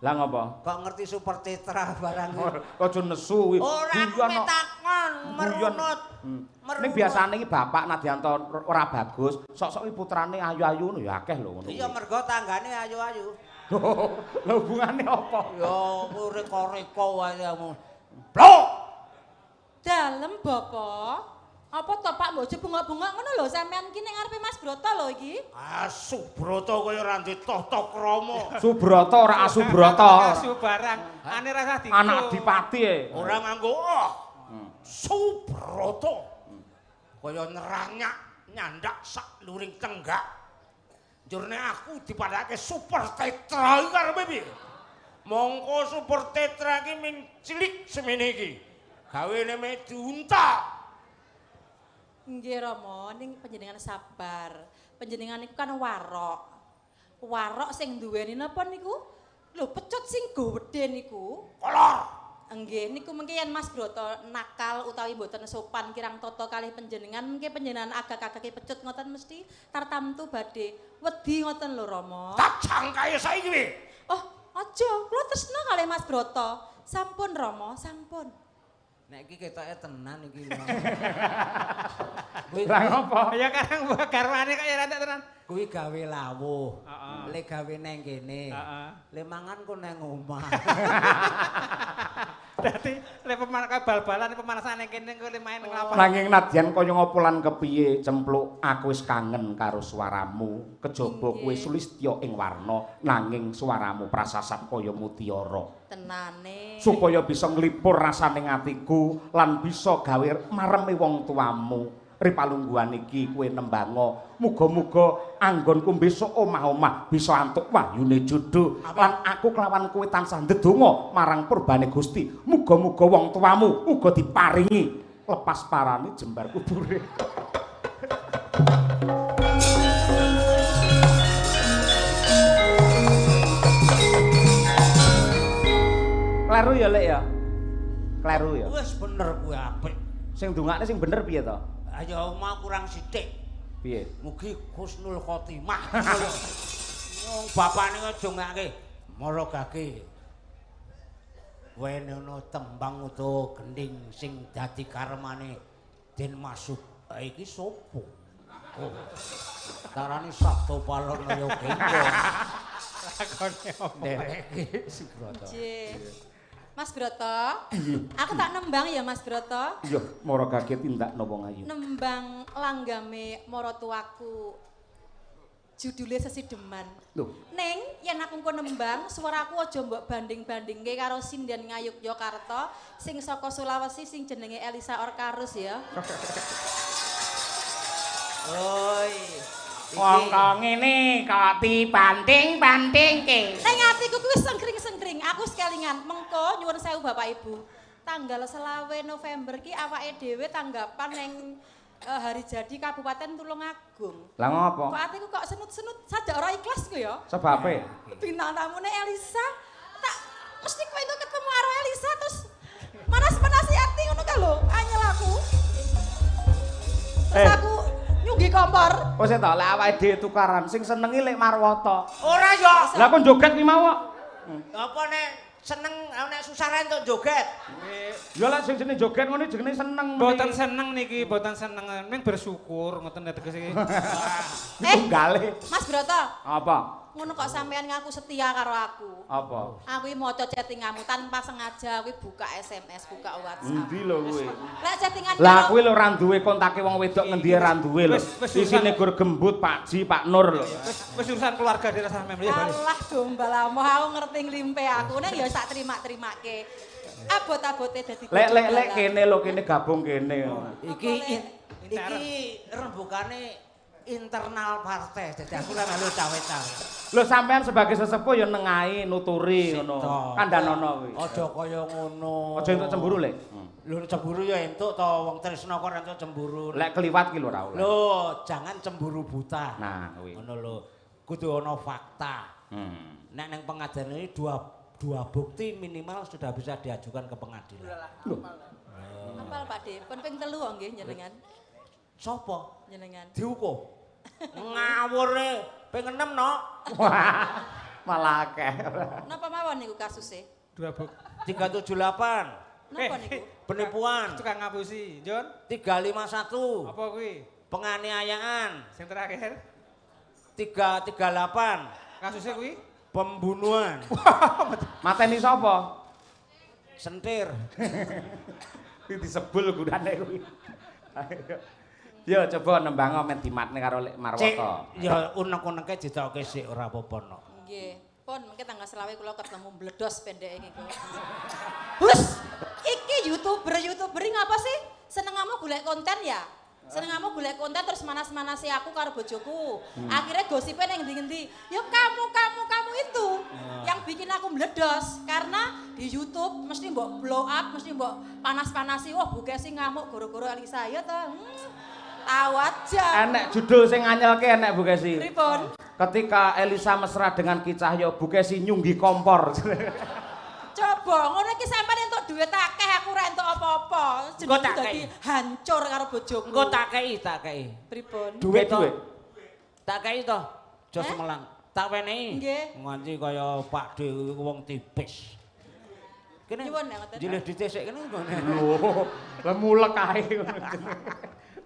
Lah ngopo? Kok ngerti super tetra barang iki? Aja nesu kuwi. Ora aku takon, merunut. Ning biasane iki bapak nadyanto ora bagus, sok-sok iki putrane ayu-ayu ngono ya akeh lho ngono. Iya mergo tanggane ayu-ayu. Lha hubungane apa? Ya reka-reka wae kamu. Blok. Dalem Bapak. Apa to Pak mbok aja bengok-bengok ngono lho sampean ki ning ngarepe Mas Broto lho iki. Asu Broto kaya ora ndek tata krama. Subroto ora asu Broto. Asu barang. Ane rasa dikto. Anak dipati e. Ora nganggo oh. Subroto. Kaya neranyak nyandak sak luring tenggak. Njur nek aku dipadhake super tetra iki karepe piye? Mongko super tetra iki ming cilik semene iki. Gawene meh diuntak. Nggih Rama, ning panjenengan sabar. Panjenengan niku kan warok. Warok sing duweni napa niku? Lho pecut sing gedhe niku. Kolor. Nggih, niku mengke yen Mas Broto nakal utawi mboten sopan kirang tata kalih panjenengan, mengke panjenengan agak-agake pecut ngoten mesti tartamtu badhe wedi ngoten lho Rama. Tak jangkae saiki piye? Oh, aja, kula tresna kalih Mas Broto. Sampun Rama, sampun. Nek iki ketoke tenan iki. Lah ngopo? Ya karang garwane kok ya ora tenan. Kuwi gawe lawuh. Heeh. Le gawe neng kene. Heeh. Le mangan ku neng omah. Dadi le bal-balan pemanasan neng kene engko le main nang lapangan. Nanging nadyan kaya ngopo lan kepiye cempluk aku wis kangen karo suaramu. Kejaba kowe sulistya ing warna nanging suaramu prasasat kaya mutiara. Tenane. Supaya bisa nglipur rasane atiku lan bisa gawe mareme wong tuamu. Ripalungguhan iki kowe nembango, muga-muga anggonku besok omah-omah bisa antuk wahyune jodho lan aku kelawan kowe tansah ndedonga marang purbane Gusti. Muga-muga wong tuamu uga diparingi lepas parane jembar kubure. Kleru ya, Lek ya? Kleru ya? Wis bener kuwi apik. Sing ndongakne sing bener piye to? Ayo mau kurang sithik. Piye? Mugi husnul khotimah. Wong bapakne ngedongake maragake. Wenono tembang utawa gending sing dadi karmane Den masuk iki sapa? Oh. Tarani Sabto Palon kaya kengko. Lakone opo? Ndereke Subroto. Nggih. Mas Broto, aku tak nembang ya Mas Broto. Iya, mara kaget tindak napa ngayu. Nembang langgame maratuwaku. Judule Sesideman. Lho. Ning yen aku engko nembang, suaraku aja mbok banding-bandingke karo sinden Ngayogyakarta sing saka Sulawesi sing jenenge Elisa Orkarus ya. Oi. Wong kok ngene kok dibanting-bantingke. Ning atiku kuwi sengkring-sengkring, aku sekelingan. Mengko nyuwun sewu Bapak Ibu. Tanggal 25 November ki awake dhewe tanggapan ning hari jadi Kabupaten Tulungagung. Lah ngopo? Kok atiku kok senut-senut sajak ora ikhlas ku ya. Sebabe? Bintang tamune Elisa tak mesti kowe engko ketemu karo Elisa terus manas-manasi ati ngono ka lho, anyel aku. Terus aku nyunggi kompor. Oh sik to, lek awake dhewe tukaran sing senengi lek Marwoto. Ora yo. Lah kok joget ki mau kok. Apa nek seneng nek susah ra entuk joget. Ya lek sing jenenge joget ngono jenenge seneng. Mboten seneng niki, mboten seneng. Ning bersyukur ngoten tegese iki. Tunggale. Mas Broto. Apa? Ngono kok sampean ngaku setia karo aku. Apa? Aku iki maca chattinganmu tanpa sengaja aku buka SMS, buka WhatsApp. Endi lho kowe? Lek chattingan Lah kuwi lho ra duwe kontake wong wedok ngendi ra duwe lho. Isine gur gembut Pak Ji, Pak Nur lho. Wis urusan keluarga dhewe sampean ya. Alah gombal amoh aku ngerti nglimpe aku ning ya sak terima-terimake. Abot-abote dadi Lek kene lho kene gabung kene. Iki rembugane internal partai, jadi aku ora melu cawe-cawe. Lho sampean sebagai sesepuh ya nengahi nuturi ngono. Kandhanono kuwi. Aja kaya ngono. Aja entuk cemburu lek. Lho cemburu ya entuk to, wong tresna kok ora entuk cemburu. Lek kliwat ki lho ora oleh. Lho, jangan cemburu buta. Nah, kuwi. Ngono lho. Kudu ana fakta. Nek nang pengadilan ini dua bukti minimal sudah bisa diajukan ke pengadilan. Lho. Apal Pak De, pun ping 3 nggih jenengan. Sopo? Jenengan. Diukur. Ngawure ping 6 no. Wah, malah akeh. Napa mawon niku kasuse? 2 buk. 378. Napa niku? Penipuan. Tukang ngapusi, Jon. 351. Apa kuwi? Penganiayaan. Sing terakhir 338. Kasusnya kuwi? Pembunuhan. Mateni sapa? Sentir. Iki disebul gunane kuwi. Ya coba nembang men dimatne karo Lek Marwoto. Ya unek-uneke ditokke sik ora apa-apa no. Nggih. Pun mengke tanggal 25 kula ketemu mbledos pendeke iki. Hus, iki YouTuber-YouTuber ngapa sih? Senengamu golek konten ya? Senengamu golek konten terus manas-manasi aku karo bojoku. Akhirnya gosipnya nang ngendi-ngendi. Ya kamu itu yang bikin aku mbledos karena di YouTube mesti mbok blow up, mesti mbok panas-panasi. Wah, Bu Kesi ngamuk goro-goro Elisa ya ta. Tahu aja. Enek judul sing nganyelke enek Bu Kesi. Pripun? Ketika Elisa mesra dengan Ki Cahyo, Bu Kesi nyunggi kompor. Coba ngono iki sampean entuk duit akeh aku ora entuk apa-apa. Jenengku dadi hancur karo bojoku. Engko tak kei, tak kei. Pripun? Duit to. Tak kei to. Aja semelang. Tak wenehi. Nggih. Nganti kaya Pak D wong tipis. Kene. Nyuwun ya ngoten. Jilih dhisik kene ngono. Lho, lah mulek ae ngono.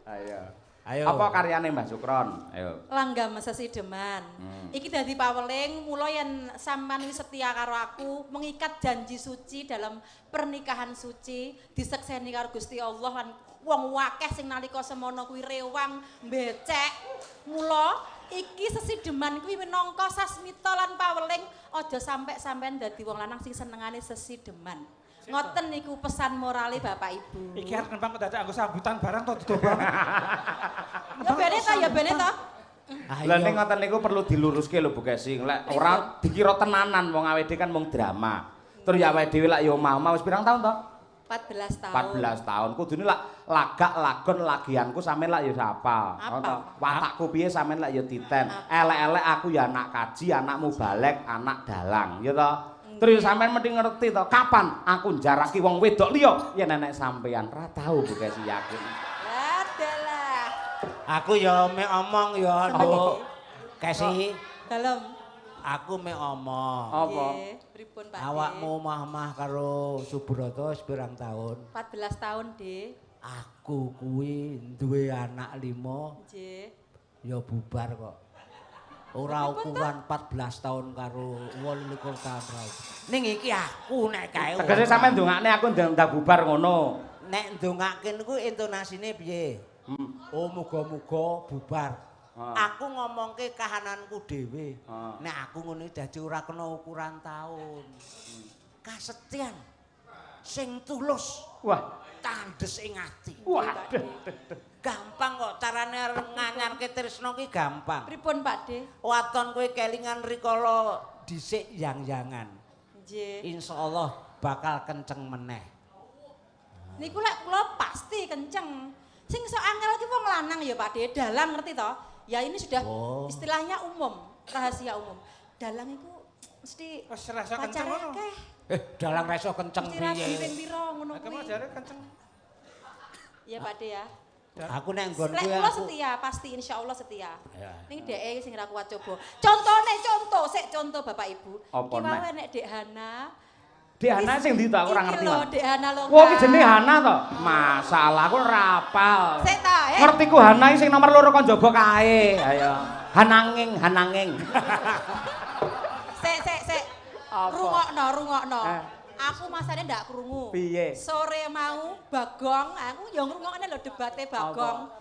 Ayo. Ayo. Apa karyane Mbah Sukron? Ayo. Langgam sesideman. Iki dadi paweling mula yen sampean wis setia karo aku, mengikat janji suci dalam pernikahan suci, disekseni karo Gusti Allah lan wong akeh sing nalika semono kuwi rewang mbecek. Mula iki sesideman kuwi minangka sasmita lan paweling aja sampe sampean dadi wong lanang sing senengane sesideman. Ngoten niku pesan morale Bapak Ibu. Iki arep nembang kok dadak anggo sambutan barang to dicoba. Ya bene ta, ya bene ta. Lah ning ngoten niku perlu diluruske lho Bu Kesi. Lek ora dikira tenanan wong awake dhewe kan mung drama. Terus ya awake dhewe lak ya omah-omah wis pirang tahun to? 14 tahun. 14 tahun. Kudune lak lagak lagon lagianku sampean lak ya hafal. Watakku piye sampean lak ya titen. Elek-elek aku ya anak kaji, anakmu balek, anak dalang, ya to. Terus sampean mesti ngerti to, kapan aku njaraki wong wedok liya yen nenek sampean ra tau Bu Kesi yakin. Adalah. Aku ya mek omong ya, Nduk. Kesi. Dalem. Aku mek omong. Apa? Pripun Pak? Awakmu omah-omah karo Subroto wis pirang tahun? 14 tahun, Dik. Aku kuwi duwe anak 5. Nggih. Ya bubar kok. Ora ukuran 14 tahun karo 28 tahun ra. Ning iki aku nek kae. Tegese sampean ndongakne aku ndang bubar ngono. Nek ndongake niku intonasine piye? Oh muga-muga bubar. Aku ngomongke kahananku dhewe. Nek aku ngono dadi ora kena ukuran taun. Kasetyan sing tulus. Wah, tandes ing ati. Waduh. Gampang kok carane nganyarke tresno ki gampang. Pripun Pak De? Waton kowe kelingan rikala dhisik yang-yangan. Nggih. Insyaallah bakal kenceng meneh. Niku lek kula pasti kenceng. Sing sok angel ki wong lanang ya Pak De, dalang ngerti to? Ya ini sudah istilahnya umum, rahasia umum. Dalang iku mesti wis rasa kenceng ngono. Dalang ra iso kenceng piye? Mesti ping pira ngono kuwi. Aku jare kenceng. Iya Pak De ya. Aku nek nggonku ya aku setia, pasti insyaallah setia. Ning dheke sing ra kuat coba. Contone contoh, sik contoh Bapak Ibu. Ki wae nek Dek Hana. Dek Hana sing ndi to aku ora ngerti. Lho Dek Hana lho. Wah iki jenenge Hana to? Masalah aku ora apal. Sik ta, Ngertiku Hana iki sing nomor 2 kon njaba kae. Ayo. Hananging, hananging. Sik sik sik. Rungokno, rungokno. Aku masane ndak krungu. Piye? Sore mau Bagong, aku ya ngrungokne lho debate Bagong.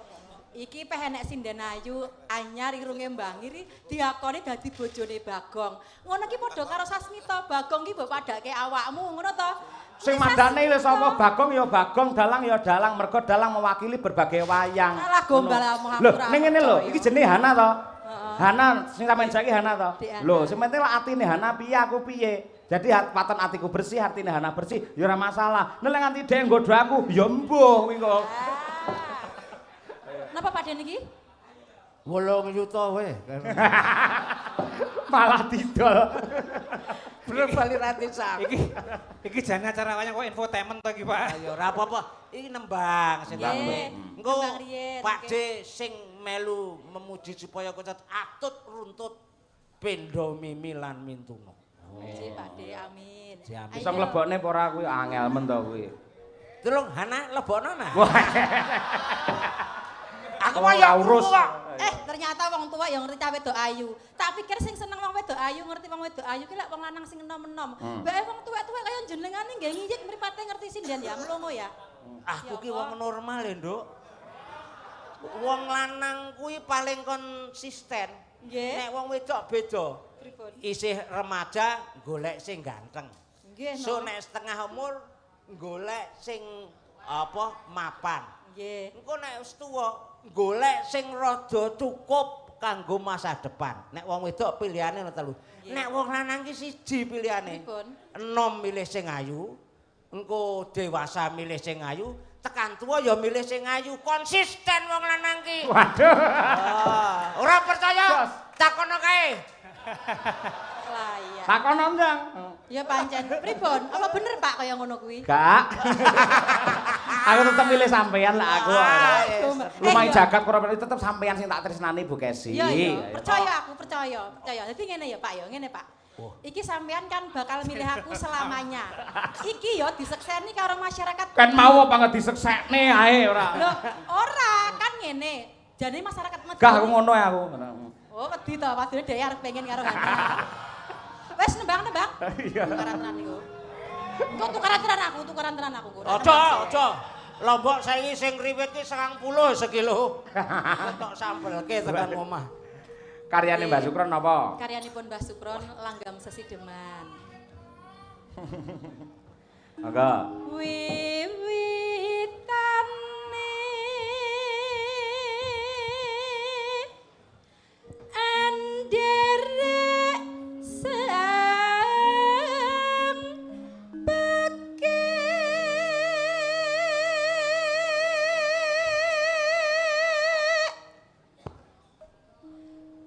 Iki peh enek sinden ayu anyar irunge mbangir diakoni dadi bojone Bagong. Ngono ki padha karo Sasmita, Bagong ki mbok padhake awakmu ngono to. Sing madane lho sapa Bagong ya Bagong, dalang ya dalang, mergo dalang mewakili berbagai wayang. Alah gombal aku ora. Lho ning ngene lho, iki jenenge Hana to. Hana sing sampeyan saiki Hana to. Lho sing penting lak atine Hana piye aku piye. Jadi waton atiku bersih, atine Hana bersih, ya ora masalah. Nek nganti dhek nggodho aku, ya mbuh kuwi kok. Napa Pak Den iki? 8 yuta weh. Malah didol. Belum bali rati sak. Iki jane acara wayang kok infotainment to iki, Pak. Ayo ora apa-apa. Iki nembang sing nembang. Engko Pak D sing melu memuji supaya kocot atut runtut pendo mimi lan mintuna. Nggih Pak De, amin. Bisa nglebokne apa ora kuwi angel men to kuwi. Tulung Hana lebokno nah. Aku mah ya urus. Ternyata wong tua yang ngerti cah wedok ayu. Tak pikir sing seneng wong wedok ayu, ngerti wong wedok ayu ki lek wong lanang sing enom-enom. Bae wong tuwek-tuwek kaya jenengane nggih ngiyik mripate ngerti sinden ya mlongo ya. Aku ki wong normal lho, Nduk. Wong lanang kuwi paling konsisten. Nek wong wedok beda. Isih remaja golek sing ganteng. Nggih. So nek setengah umur golek sing apa mapan. Nggih. Engko nek wis tuwa golek sing rada cukup kanggo masa depan. Nek wong wedok pilihane ana telu. Nek wong lanang ki siji pilihane. Enom milih sing ayu, engko dewasa milih sing ayu, tekan tuwa ya milih sing ayu. Konsisten wong lanang ki. Waduh. Ora percaya? Takono kae. Lah iya. Takono ndang. Ya pancen. Pripun? Apa bener Pak kaya ngono kuwi? Gak. Aku tetep milih sampean lah aku. Lumayan jagat ora tetep sampean sing tak tresnani Bu Kesi. Iya iya, percaya aku, percaya, percaya. Dadi ngene ya Pak ya, ngene Pak. Iki sampean kan bakal milih aku selamanya. Iki ya disekseni karo masyarakat. Kan mau apa nggak diseksekne ae ora. Lho, ora kan ngene. Jane masyarakat Madiun. Gah aku ngono ya aku. Oh, wedi to, padune dhek arep pengen karo Hana. Wes nembang-nembang. Iya. Tukaran tenan niku. Engko tukaran tenan aku, tukaran tenan aku. Aja, aja. Lombok saiki sing riwit ki 90 sekilo. Ketok sambelke tekan omah. Karyane Mbah Sukron napa? Karyanipun Mbah Sukron Langgam Sesideman. Monggo. Wiwitane anderek sang pekik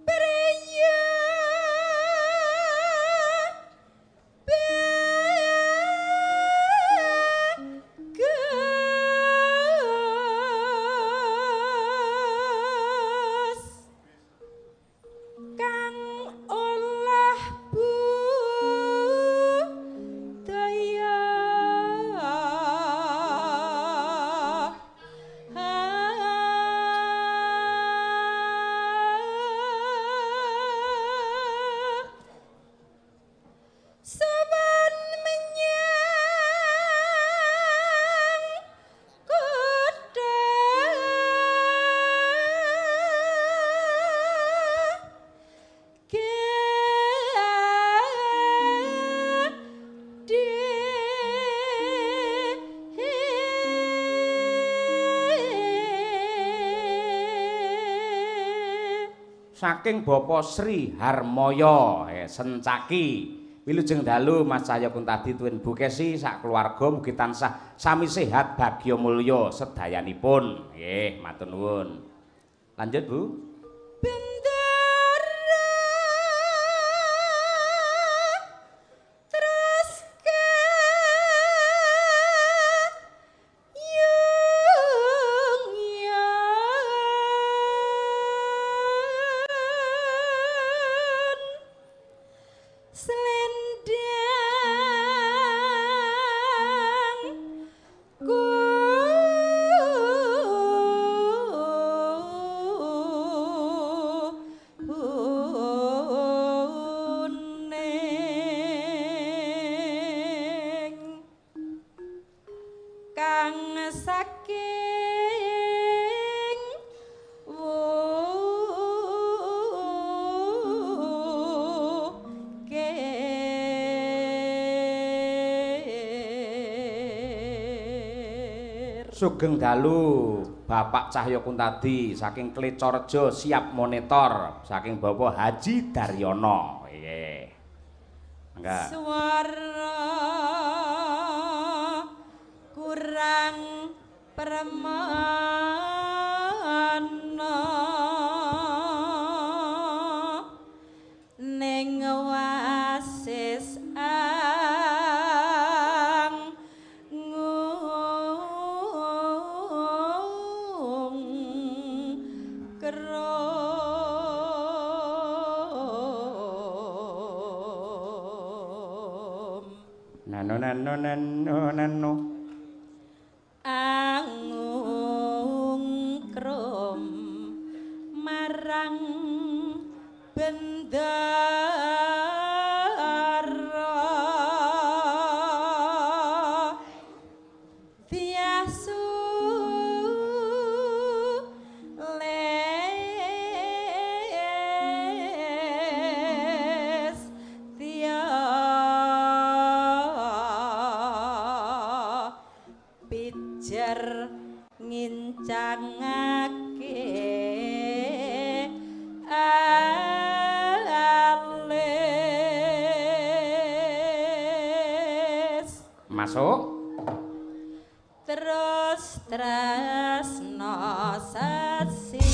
priya bagus kang olah budaya saking Bapak Sri Harmoyo Sencaki. Wilujeng dalu Mas Cahya Kuntadi tuwin Bu Kesi sak keluarga mugi tansah sami sehat bagya mulya sedayanipun. Nggih, matur nuwun. Lanjut, Bu. Bendera terus ke yung yon selendang kuning kang saking wukir. Sugeng dalu Bapak Cahya Kuntadi saking Klecorejo siap monitor saking Bapak Haji Daryono. Nggih. Mangga. Suara kurang permana ning wasis ang ngung krom Nano nano nano nano. Angungkrum marang bendara tiasu les tia pijer ngincangake alis. Masuk. Terus tresno sasideman.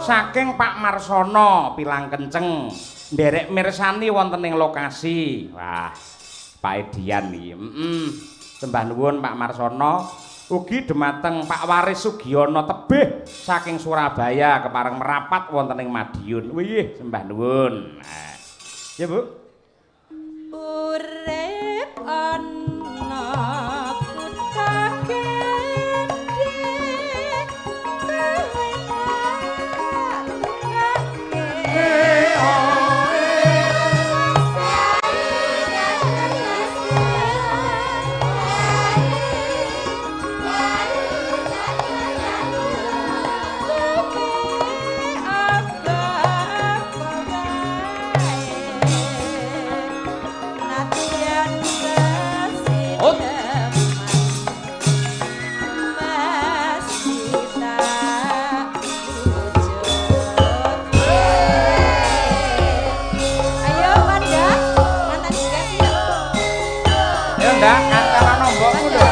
Saking Pak Marsono Pilang Kenceng nderek mirsani wonten ing lokasi. Wah, Pak Edian iki. Sembah nuwun Pak Marsono. Ugi dumateng Pak Waris Sugiono tebih saking Surabaya kepareng merapat wonten ing Madiun. Wih, sembah nuwun. Nah. Ya, Bu. Urip ana kutha gedhe kowe tak lukake. Ayo Wanda, mantan dikasih. Ya ndak antara nombokmu lho.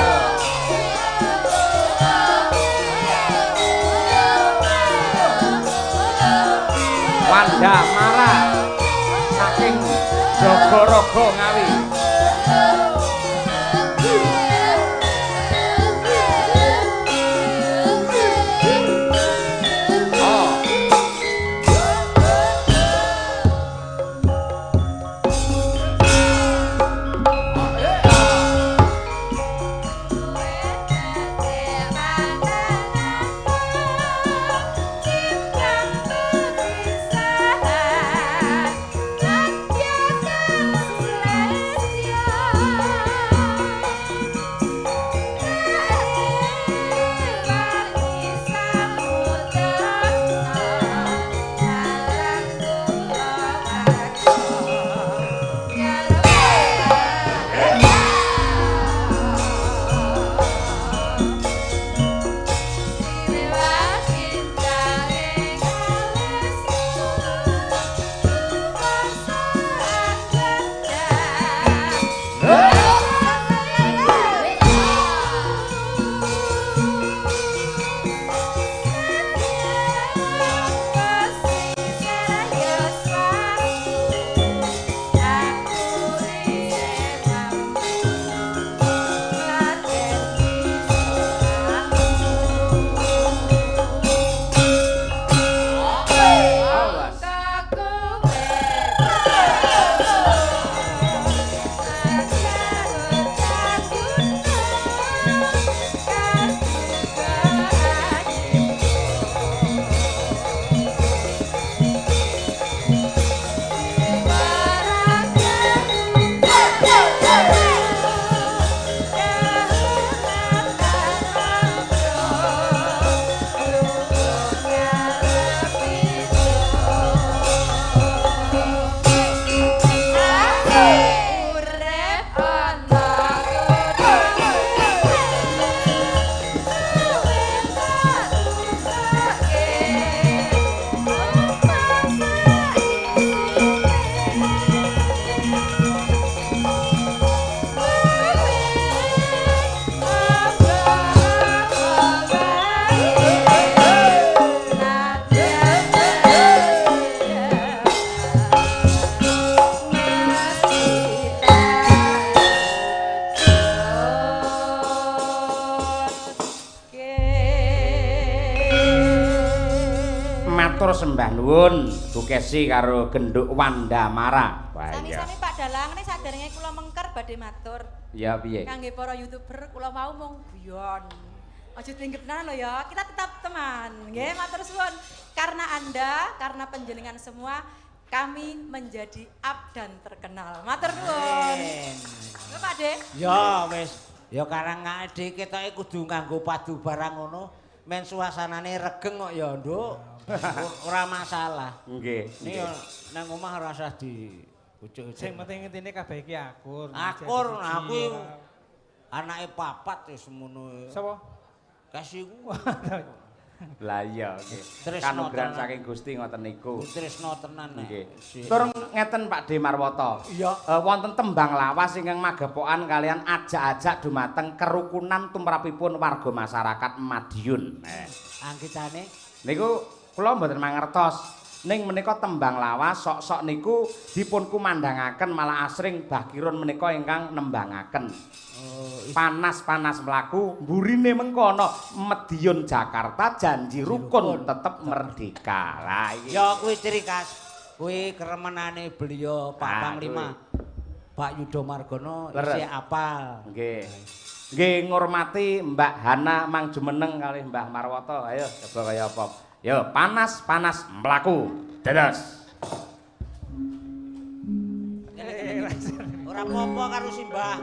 Wanda Mara saking Jogorogo Ngawi. Oh. Awas. Matur sembah nuwun Bu Kesi karo Genduk Wanda Mara. Wah iya. Sami-sami Pak Dalang, nek saderenge kula mengker badhe matur. Ya piye? Kangge para YouTuber kula mau mung guyon. Aja dianggep tenan lho ya, kita tetap teman. Nggih, matur suwun. Karena Anda, karena panjenengan semua, kami menjadi up dan terkenal. Matur nuwun. Lho Pak De. Ya wis, ya karang ngake ketoke kudu nganggo padu barang ngono, men suasanane regeng kok ya, Nduk. Ora masalah. Nggih. Ini nang omah ora usah di ucuk-ucuk. Sing penting intine kabeh iki akur. Akur, aku anake papat wis semono. Sapa? Kasiku. Lah iya nggih. Kanugrahan saking Gusti ngoten niku. Tresno tenan nek. Nggih. Tur ngeten Pak De Marwoto. Iya. Wonten tembang lawas ingkang magepokan kalian ajak-ajak dumateng kerukunan tumrapipun warga masyarakat Madiun. Anggitane niku Kula mboten mangertos. Ning menika tembang lawas sok-sok niku dipun kumandhangaken malah asring Mbah Kirun menika ingkang nembangaken. Panas-panas mlaku mburine mengkono Medion Jakarta janji rukun tetep merdeka. Lah iki ya kuwi ciri khas. Kuwi keremenane beliau Pak Panglima. Pak Yudo Margono isih apal. Nggih. Nggih ngurmati Mbak Hana mang jumeneng kalih Mbah Marwoto. Ayo coba kaya apa. Yo panas-panas mlaku. Dados. Ora apa-apa karo simbah.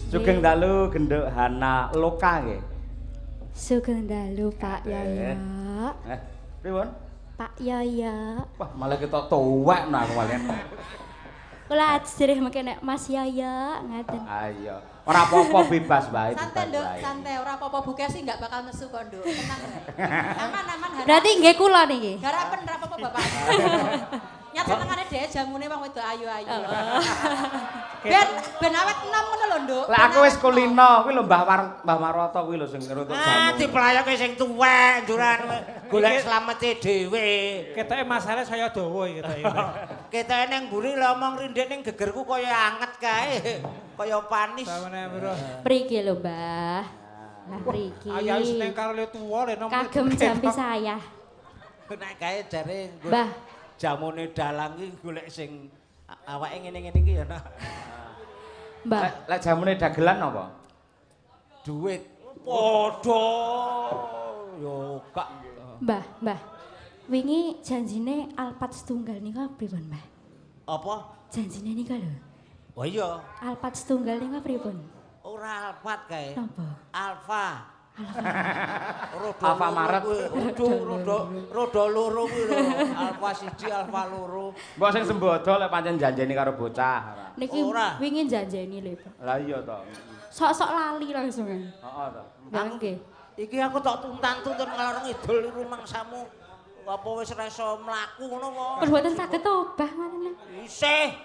Sugeng dalu genduk Hana Loka nggih. Sugeng dalu Pak Yoyo. Pripun? Pak Yoyo. Wah, malah ketok tuwek nah aku malah. Kula ajrih mengke nek Mas Yoyo ngaten. Ayo. Ora apa-apa bebas wae. Santai, Nduk, santai. Ora apa-apa Bu Kesi enggak bakal nesu kok, Nduk. Tenang. Aman-aman. Berarti nggih kula niki. Garapen ora apa-apa Bapak. Nyat senengane dhewe jamune wong wedok ayu-ayu. Ben awet enom ngono lho, Nduk. Lah aku wis kulino, kuwi lho Mbah Marwoto kuwi lho sing ngerutuk jamu. Ah, diplayoke sing tuwek nduran golek slamete dhewe. Ketoke masale saya dawa iki ketoke. Ketoke ning mburi lho omong rindhik ning gegerku kaya anget kae. Kaya panis. Mriki lho, Mbah. Lah mriki. Ayo seneng karo le tuwa le nom. Kagem jampi saya. Nek kae jare Mbah jamune dalang iki golek sing awake ngene-ngene iki ya nak. Mbah, lek jamune dagelan apa? Duit. Padha. Yo gak. Mbah, Mbah. Wingi janjine Alphard setunggal nika pripun, Mbah? Apa? Janjine nika lho. Oh iya. Alphard setunggal nika pripun? Ora Alphard kae. Napa? Alfa. Alfa Maret. Rodo loro kuwi lho. Alfa 1, Alfa 2. Mbok sing sembodo lek pancen janjeni karo bocah. Niki wingi janjeni lho, Pak. Lah iya to. Sok-sok lali langsung. Heeh to. Nggih. Iki aku tok tuntan-tuntun ngalor ngidul rumangsamu. Apa wis ora iso mlaku ngono apa? Pun mboten saged obah ngoten lho. Isih.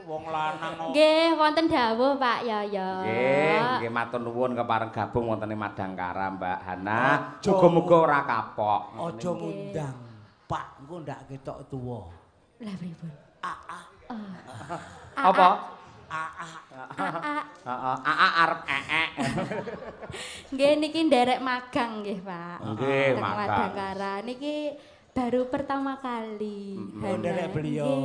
Wong lanang kok. Nggih, wonten dawuh Pak Yoyo. Nggih, nggih matur nuwun kepareng gabung wonten ing Madangkara Mbak Hana. Muga-muga ora kapok. Aja ngundang Pak, engko ndak ketok tuwa. Lah pripun? AA. Apa? AA. AA. Heeh, AA arep ee. Nggih niki nderek magang nggih, Pak. Nggih, magang. Madangkara niki baru pertama kali. Oh, nderek beliau.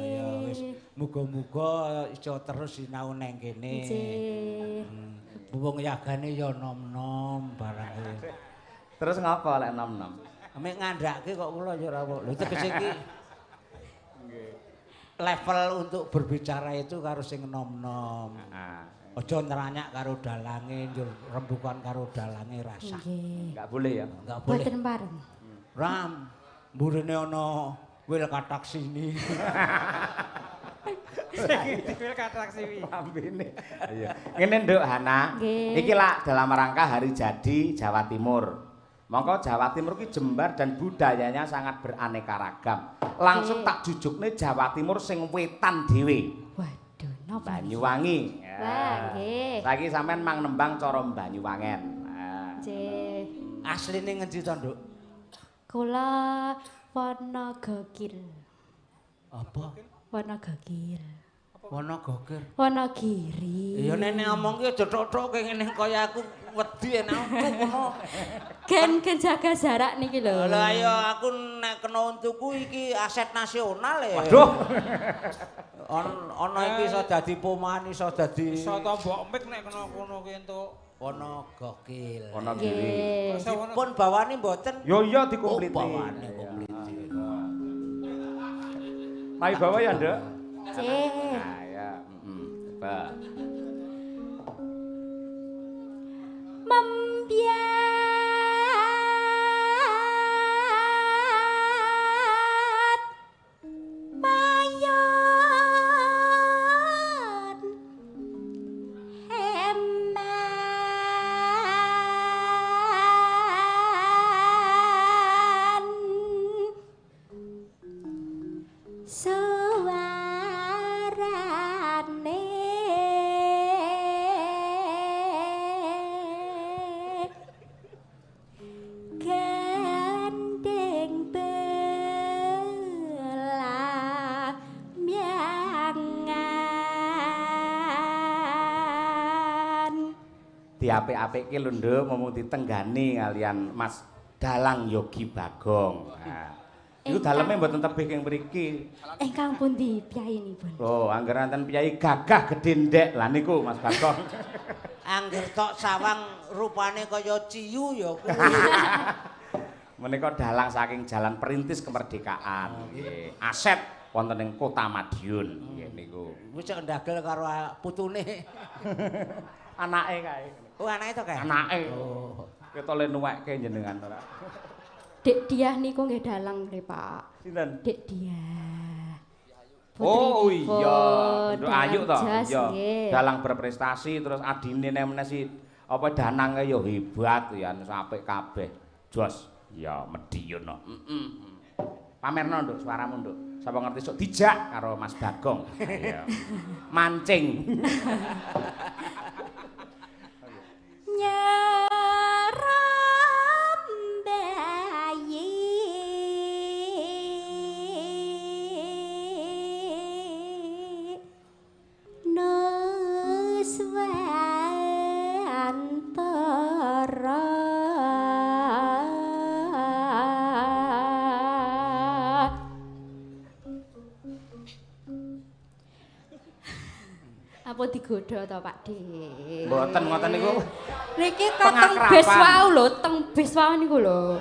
Ya wis. Muga-muga iso terus sinau nang kene. Nggih. Wong yagane ya nom-nom barang kuwi. Terus ngapa lek nom-nom? Mek ngandhake kok kula ya ora apa. Lho tegese iki nggih. Level untuk berbicara itu karo sing nom-nom. Heeh. Aja neranyak karo dalange, njur rembukan karo dalange rasah. Nggih. Enggak boleh ya? Enggak boleh. Mboten pareng. Ram, mburine ana wil katak sini. Wil katak sini. Lambene. Iya. Ngene Nduk Hana, iki lak dalam rangka hari jadi Jawa Timur. Mongko Jawa Timur ki jembar dan budayanya sangat beraneka ragam. Langsung tak jujukne Jawa Timur sing wetan dhewe. Waduh, napa? Banyuwangi. Ya. Wah, nggih. Saiki sampean mang nembang cara Banyuwangen. Nah. Nggih. Asline ngendi to, Nduk? Kula Wonogokil. Apa? Wonogokil. Wonogokir. Wonogiri. Ya nek ngomong ki aja tok-tok ngene kaya aku wedi enak ngono. Gen gen jaga jarak niki lho. Lah ya aku nek kena untuku iki aset nasional ya. Waduh. Ana iki iso dadi poman, iso dadi iso tombok mik nek kena kono ki entuk. Wonogokil. Wonogiri. Dipun bawani mboten? Yo iya dikompliti. Oh, bawane kompliti. Mari bawa ya, Nduk. Nggih. Nah, ya, heeh. Coba. Membiat mayon heman suarane gending belah miangan. Diapik-apikke lho, Nduk, mumpung ditenggani kalian Mas Dalang Yogi Bagong. Nah. Iku daleme mboten tebih ing mriki. Ingkang pundi piyayinipun? Lho, angger wonten piyayi gagah gedhe ndek. Lah niku Mas Bagong. Angger tok sawang rupane kaya ciyu ya kuwi. Menika dalang saking Jalan Perintis Kemerdekaan. Nggih. Aset wonten ing Kota Madiun. Nggih niku. Wis cek ndagel karo putune. Anake kae. Oh, anake to kae? Anake. Oh. Ketok le nuwekke jenengan ora. Dek Diah niku nggih dalang nggih, Pak. Sinten? Dek Diah. Oh iya, Nduk Ayu to. Iya. Dalang berprestasi terus adine meneh si apa Danang ya hebat ya apik kabeh. Jos. Ya Mediun no. Heeh. Pamerno Nduk suaramu Nduk. Sapa ngerti sok dijak karo Mas Bagong. Iya. Mancing. Nyeram bayi nuswantara. Apa digodho to Pak De? Mboten ngoten niku. Niki teng bis wau lho, teng bis wau niku lho.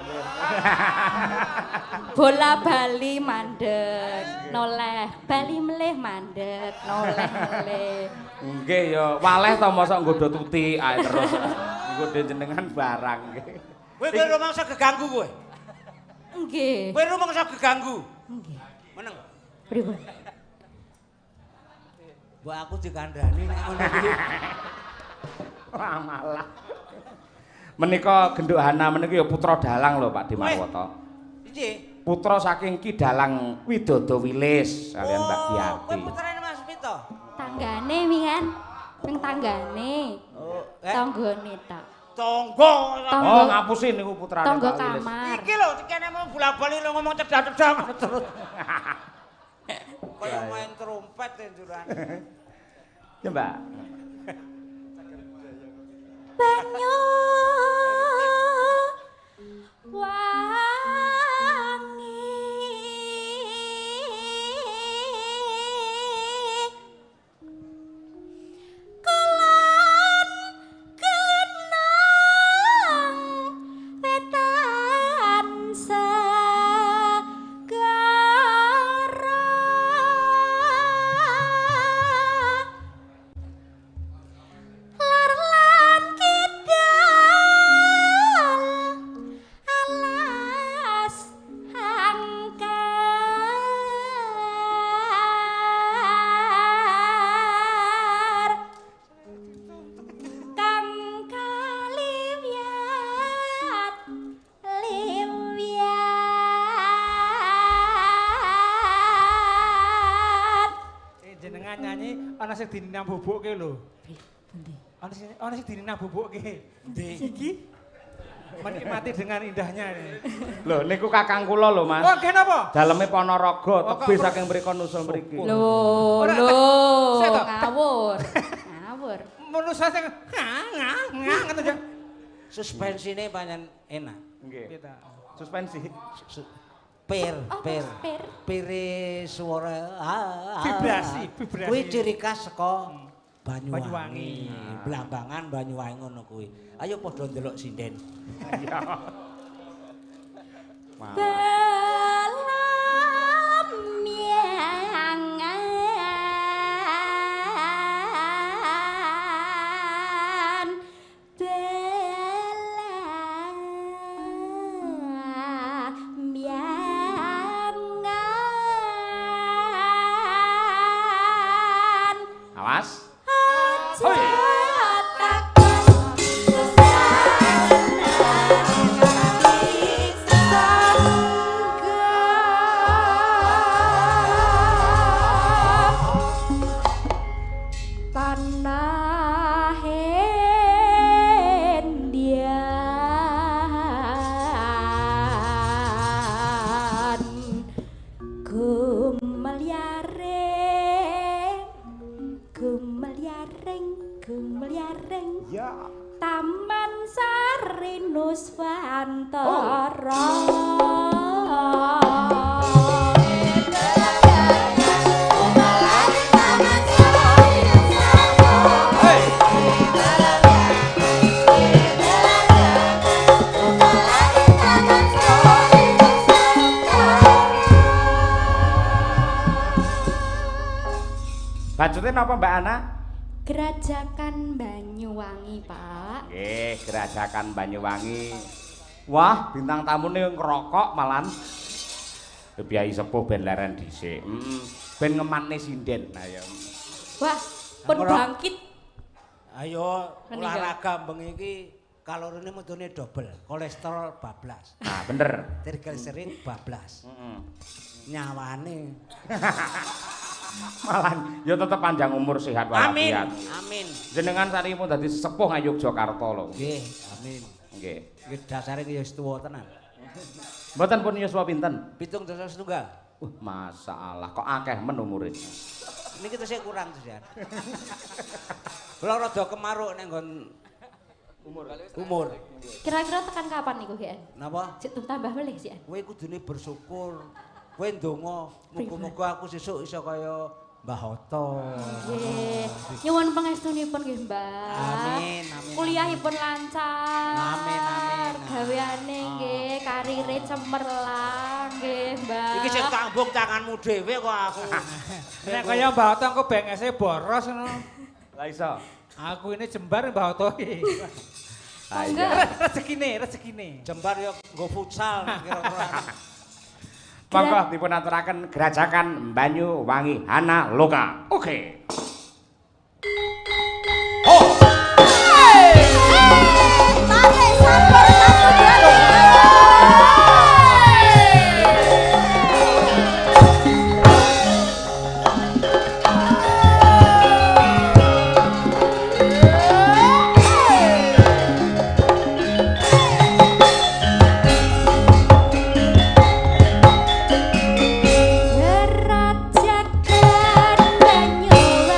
Bola bali mandek, noleh, bali melih mandek, noleh melih. Nggih ya, waleh to mosok nggodho tuti ae terus. Nggodho jenengan barang nggih. Kowe kowe rumangsa geganggu kowe. Nggih. Kowe rumangsa geganggu. Nggih. Meneng. Pripun? Mbok aku dikandhani nek ngono iki. Ora malah. Menika Genduk Hana menika ya putra dalang lho Pak Dimarwoto. Piye? Putra saking Ki Dalang Widodo Wilis kalian Mbak Giarti. Kowe putrane Mas Pito? Tanggane wingan. Ping tanggane. Oh, tanggane ta. Tangga. Oh, ngapusi niku putrane Tangga Pak Wilis. kamar. Iki lho kene mau bola-bali lho ngomong cedah-cedah terus. Kaya main trompet njuran. Ya, Mbak. Banyu wangi kulon kenang wetan segara lar lan kidal Ana sing dinambubukke lho. Pundi? Ana sing dinambubukke. Endi? Iki menikmati dengan indahnya ini. Lho niku kakang kula lho Mas. Oh, nggih napa? Daleme Ponorogo, tebih kok saking mriko nusul mriki. Lho, Ora, lho, sik to. ngawur. Ngawur. Manusa sing ngah ngah ngono ya. Suspensine pancen enak. Nggih. Piye ta? Suspensi. Per, Oh, per. per. Pere suara. Vibrasi, vibrasi. Kuwi ciri khas saka Banyuwangi. Banyuwangi. Blambangan Banyuwangi ngono kuwi. Ayo padha ndelok sinden. Iya. Malah. Dalam yangan dalam yangan Awas. aja Hoi. takon tanah Indian gumelyaring gumelyaring gumelyaring Ya. Taman Sari Nuswantara. Bacute napa Mbak Ana? Gerajakan Banyuwangi, Pak. Nggih, Gerajakan Banyuwangi. Wah, bintang tamune ngerokok malan. Biayi sepuh ben leren dhisik. Ben ngematne sinden. Nah ya. Wah, pun bangkit. Ayo Menika. olahraga bengi iki kalorine metune dobel, kolesterol bablas, Nah, bener. trigliserid bablas. Heeh. Nyawane. Malan ya tetep panjang umur sehat Amin. walafiat. Amin. Jenengan saniki pun dadi sesepuh Ngayogyakarta lho. Nggih, amin. Nggih. Nggih dasare ya wis tuwa tenan. Mboten pun yuswa pinten? 71. Masalah kok akeh men umure. Niki tesih kurang terus ya. Kula rada kemaruk nek nggon umur. Umur. Kira-kira tekan kapan niku, Gen? Napa? Sik tambah melih sik. Kowe kudune bersyukur. Kowe ndonga muga-muga aku sesuk iso kaya Mbah Hoto. Nggih. Nyuwun pangestunipun nggih, Mbah. Amin, amin. Kuliahipun lancar. Amin, amin. Gaweane nggih, karire cemerlang nggih, Mbah. Iki sing tambung tanganmu dhewe kok aku. Nek kaya Mbah Hoto engko bengese boros ngono. Lah iso. Aku ini jembar Mbah Hoto iki. Lah Monggo. iya. Rezekine, rezekine. Jembar yo nggo futsal kira-kira. Monggo dipun aturaken Gerajakan Banyuwangi Hana Loka. Oke. Gerajakan Banyuwangi.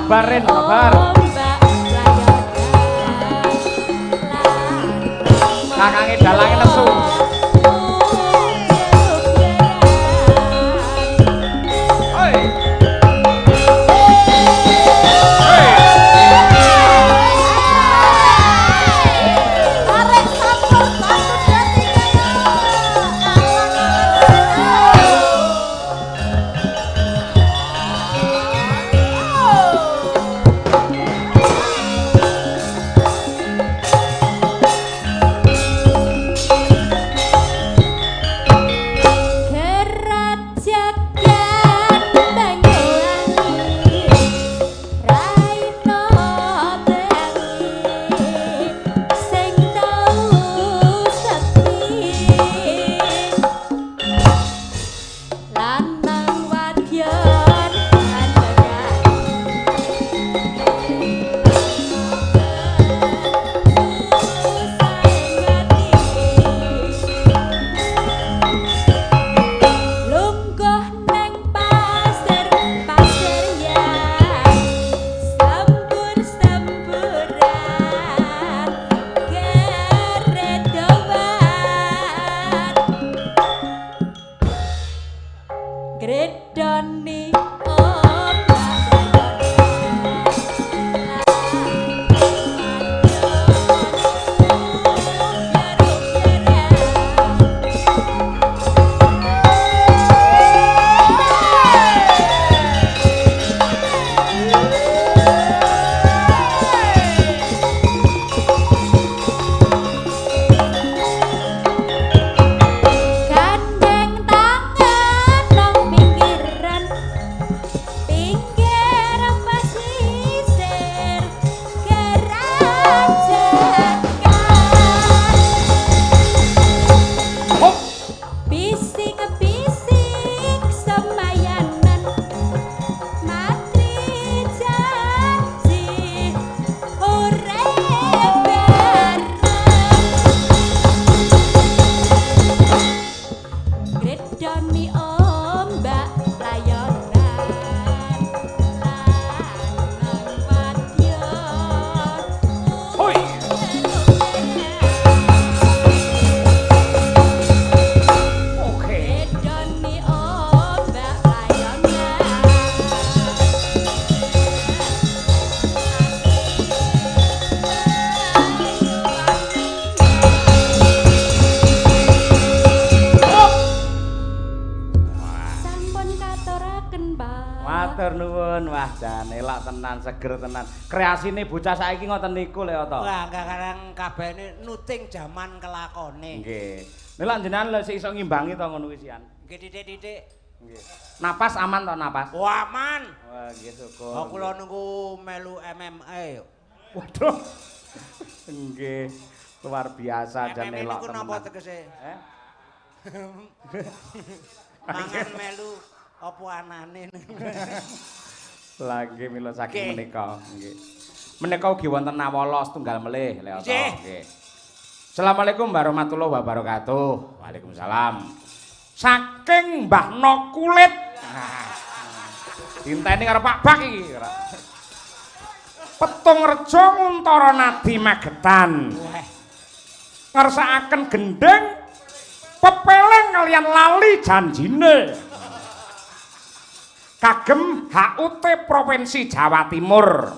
Sabar Rin, sabar. Kakange dalange nesu. Oi. Tarik sampur 1 2 3. Seger tenan. Kreasine bocah saiki ngoten niku lho to. Wah, kadang kabehne nuting jaman kelakone. Nggih. Nek lak jenengan lho sik iso ngimbangi to ngono kuwi sian. Nggih titik-titik. Nggih. Napas aman to napas? Oh, aman. Wah, nggih syukur. Oh, kula niku melu MMA. Waduh. Nggih. Luar biasa jan elok tenan. MMA niku napa tegese? Eh? Mangan melu apa anane. Lah nggih mila saking menika nggih. Menika ugi wonten nawala setunggal melih lho to nggih. Assalamualaikum warahmatullahi wabarakatuh. Waalaikumsalam. Saking Mbah No Kulit. Dinteni karo Pak Bak iki. Petung Rejo Nguntara Nadi Magetan. Ngersakaken gendheng pepeling kalian lali janjine. Kagem HUT Provinsi Jawa Timur.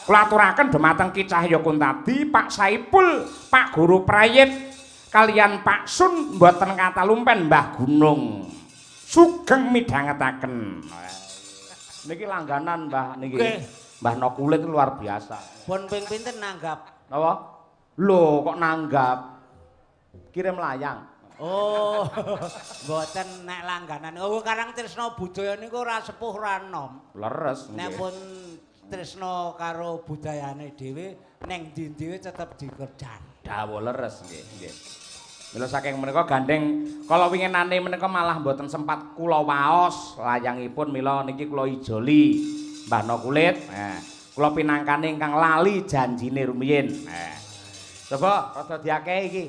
Kula aturaken dhumateng Ki Cahya Kuntadi, Pak Saipul, Pak Guru Prayit, kalian Pak Sun mboten katalumpen Mbah Gunung. Sugeng midhangetaken. Niki langganan Mbah niki. Mbah No Kulit luar biasa. Pun ping pinten nanggap? Napa? Lho kok nanggap? Kirim layang. Oh, mboten nek langganan. Oh, karang tresna budaya niku ora sepuh ora enom. Leres nggih. Nek pun tresna karo budayane dhewe neng ndi-ndi tetep dikerjan. Dawuh leres nggih, nggih. Mila saking menika gandeng kala winginane menika malah mboten sempat kula waos layangipun mila niki kula ijoli Mbah No Kulit. Nah, kula pinangkane ingkang lali janjine rumiyin. Nah. Coba rada diakehi iki.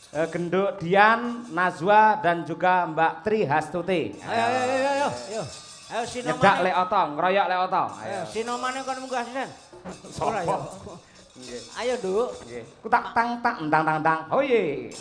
Genduk Dian, Nazwa dan juga Mbak Tri Hastuti. Ayo ayo ayo ayo. Ayo sinomane. Nyedak Lek Oto, ngroyok Lek Oto. Ayo sinomane kon munggah sinen. Ora ya. Nggih. Ayo, Nduk. Nggih. Ku tak tang tak ndang tang tang. Oh ye.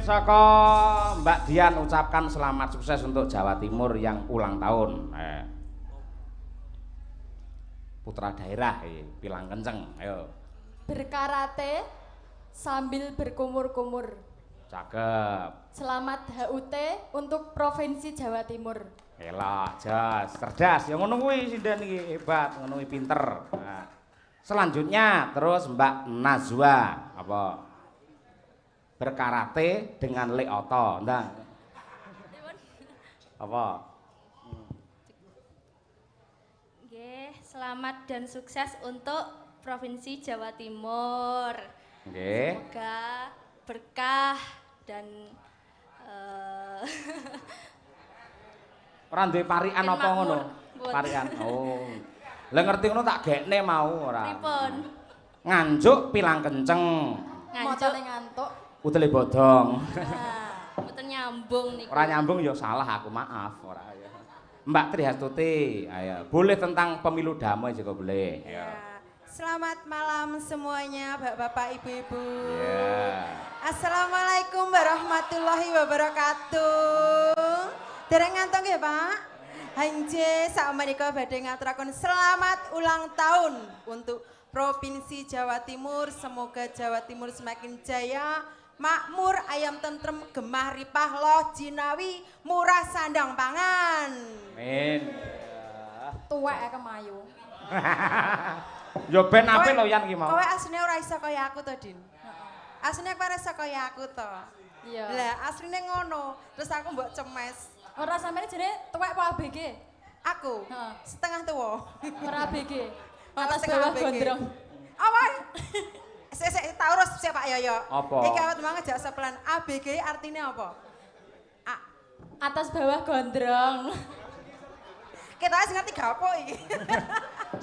Saka Mbak Dian ucapkan selamat sukses untuk Jawa Timur yang ulang tahun. Putra daerah, pilang kenceng. Ayo. Berkarate sambil berkumur-kumur. Cakep. Selamat HUT untuk Provinsi Jawa Timur. Elok, jos, cerdas. Ya ngono kuwi sinden iki hebat, ngono kuwi pinter. Nah. Selanjutnya terus Mbak Nazwa, apa? Berkarate dengan Lek Oto. Ndang. Apa? Nggih, selamat dan sukses untuk Provinsi Jawa Timur. Nggih. Semoga berkah dan ora duwe parikan apa ngono? Parikan. Oh. Lah ngerti ngono tak gekne mau ora. Pripun? Nganjuk pilang kenceng. Nganjuk ngantuk. Utele bodong. Mboten nyambung niku. Ora nyambung ya salah aku, maaf ora ya. Mbak Trihastuti, ayo. Boleh tentang pemilu damai juga boleh. Ya. Selamat malam semuanya, bapak-bapak, ibu-ibu. Ya. Assalamualaikum warahmatullahi wabarakatuh. Dereng ngantuk nggih, Pak? Hanje sakmenika badhe ngaturaken selamat ulang tahun untuk Provinsi Jawa Timur. Semoga Jawa Timur semakin jaya, makmur, ayam tentrem, gemah ripah loh jinawi, murah sandang pangan. Amin. Tuwek kemayu. Yo ben apik lho Yan ki mau. Kowe asline ora iso kaya aku to, Din. Asline kowe ora iso kaya aku to. Iya. Lah asline ngono, terus aku mbok cemes. Ora sampeyan jenenge tuwek apa ABG? Aku. Heeh. Setengah tuwa. Ora ABG. Atas bawah gondrong. Apa? Sik tak urus sik Pak Yoyo. Apa? Iki awet mau ngejak sepelan. ABG artinya apa? A. Atas bawah gondrong. Kita wis ngerti gapo iki.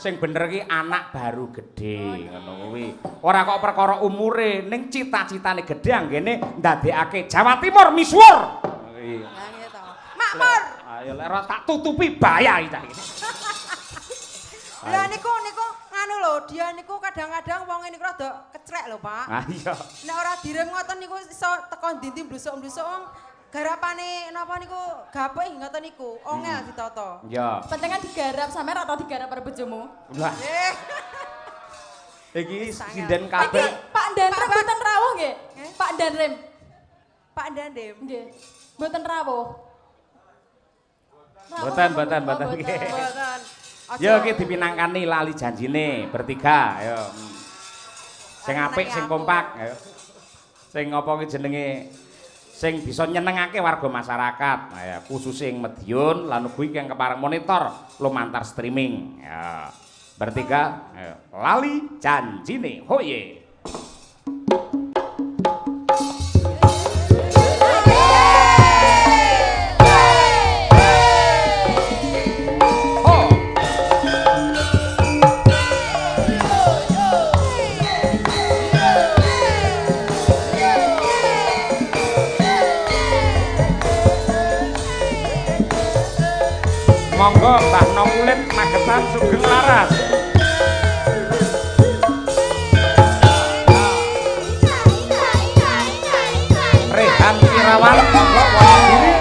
Sing bener iki anak baru gedhe ngono kuwi. Ora kok perkara umure, ning cita-citane gedhe anggene ndadekake Jawa Timur misuwur. Kuwi. Lah ngene to. Makmur. Ayo lek ora tak tutupi bahaya iki cah iki. Lah niku nganu lho, dia niku kadang-kadang wong niku rada kecrek lho, Pak. Ah iya. Nek ora direm ngoten niku iso teko ndi-ndi blusuk-blusuk wong garapane napa niku gapuk ngoten niku, ongel ditata. Iya. Penting kan digarap, sampean ora tau digarap karo bojomu. Lah. Iki sinden kabeh. Iki Pak Danrem mboten rawuh nggih? Pak Danrem. Pak Danrem. Nggih. Mboten rawuh. Mboten, mboten, mboten. Mboten. Yo iki dipinangkani lali janjine bertiga, ayo. Sing apik, sing kompak, ayo. Sing apa ki jenenge sing bisa nyenengake warga masyarakat, ayo khusus ing Madiun lan ugi kang kepareng monitor lumantar streaming. Ya. Bertiga, ayo. Lali janjine, hoye. Monggo Mbah No Kulit Magetan sugeng laras. Rehan Irawan monggo Wonogiri.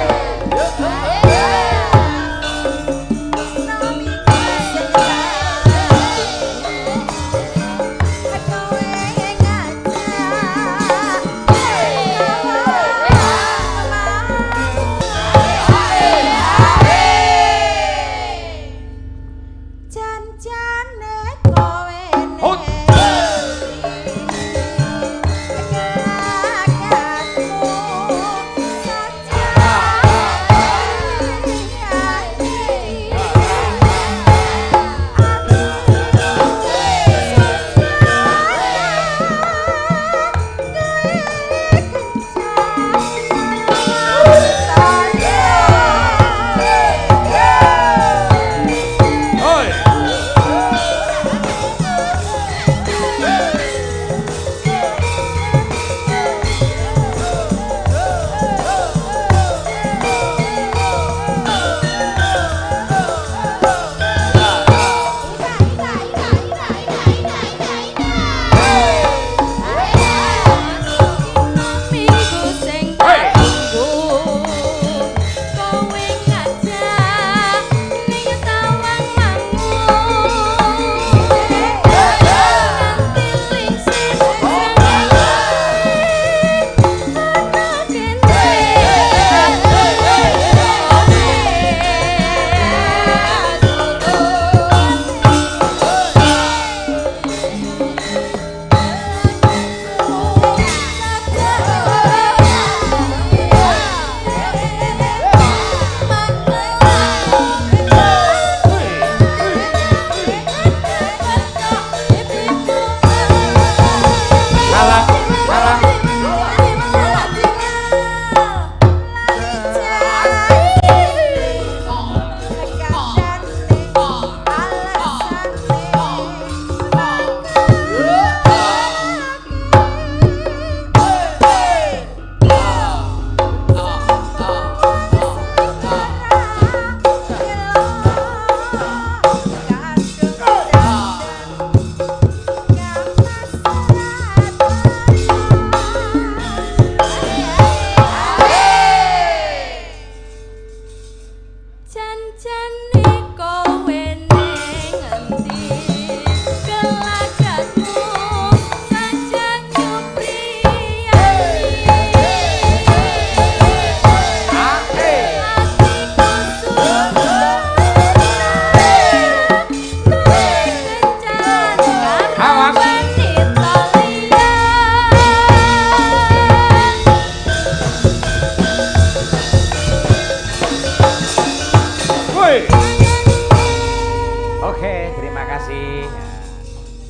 Nggih.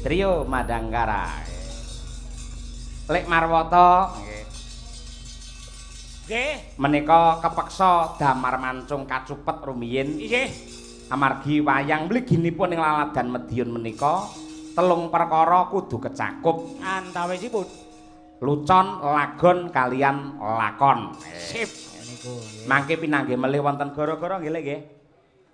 Trio Madangkara. Lek Marwoto nggih. Nggih. Menika kepeksa damar mancung kacupet rumiyin. Nggih. Amargi wayang mliginipun ing Laladan Mediun menika telung perkara kudu kecakup. Antawisipun lucon, lagon kalian lakon. Sip. Niku nggih. Mangke pinanggih melih wonten gara-gara nggih Lek nggih.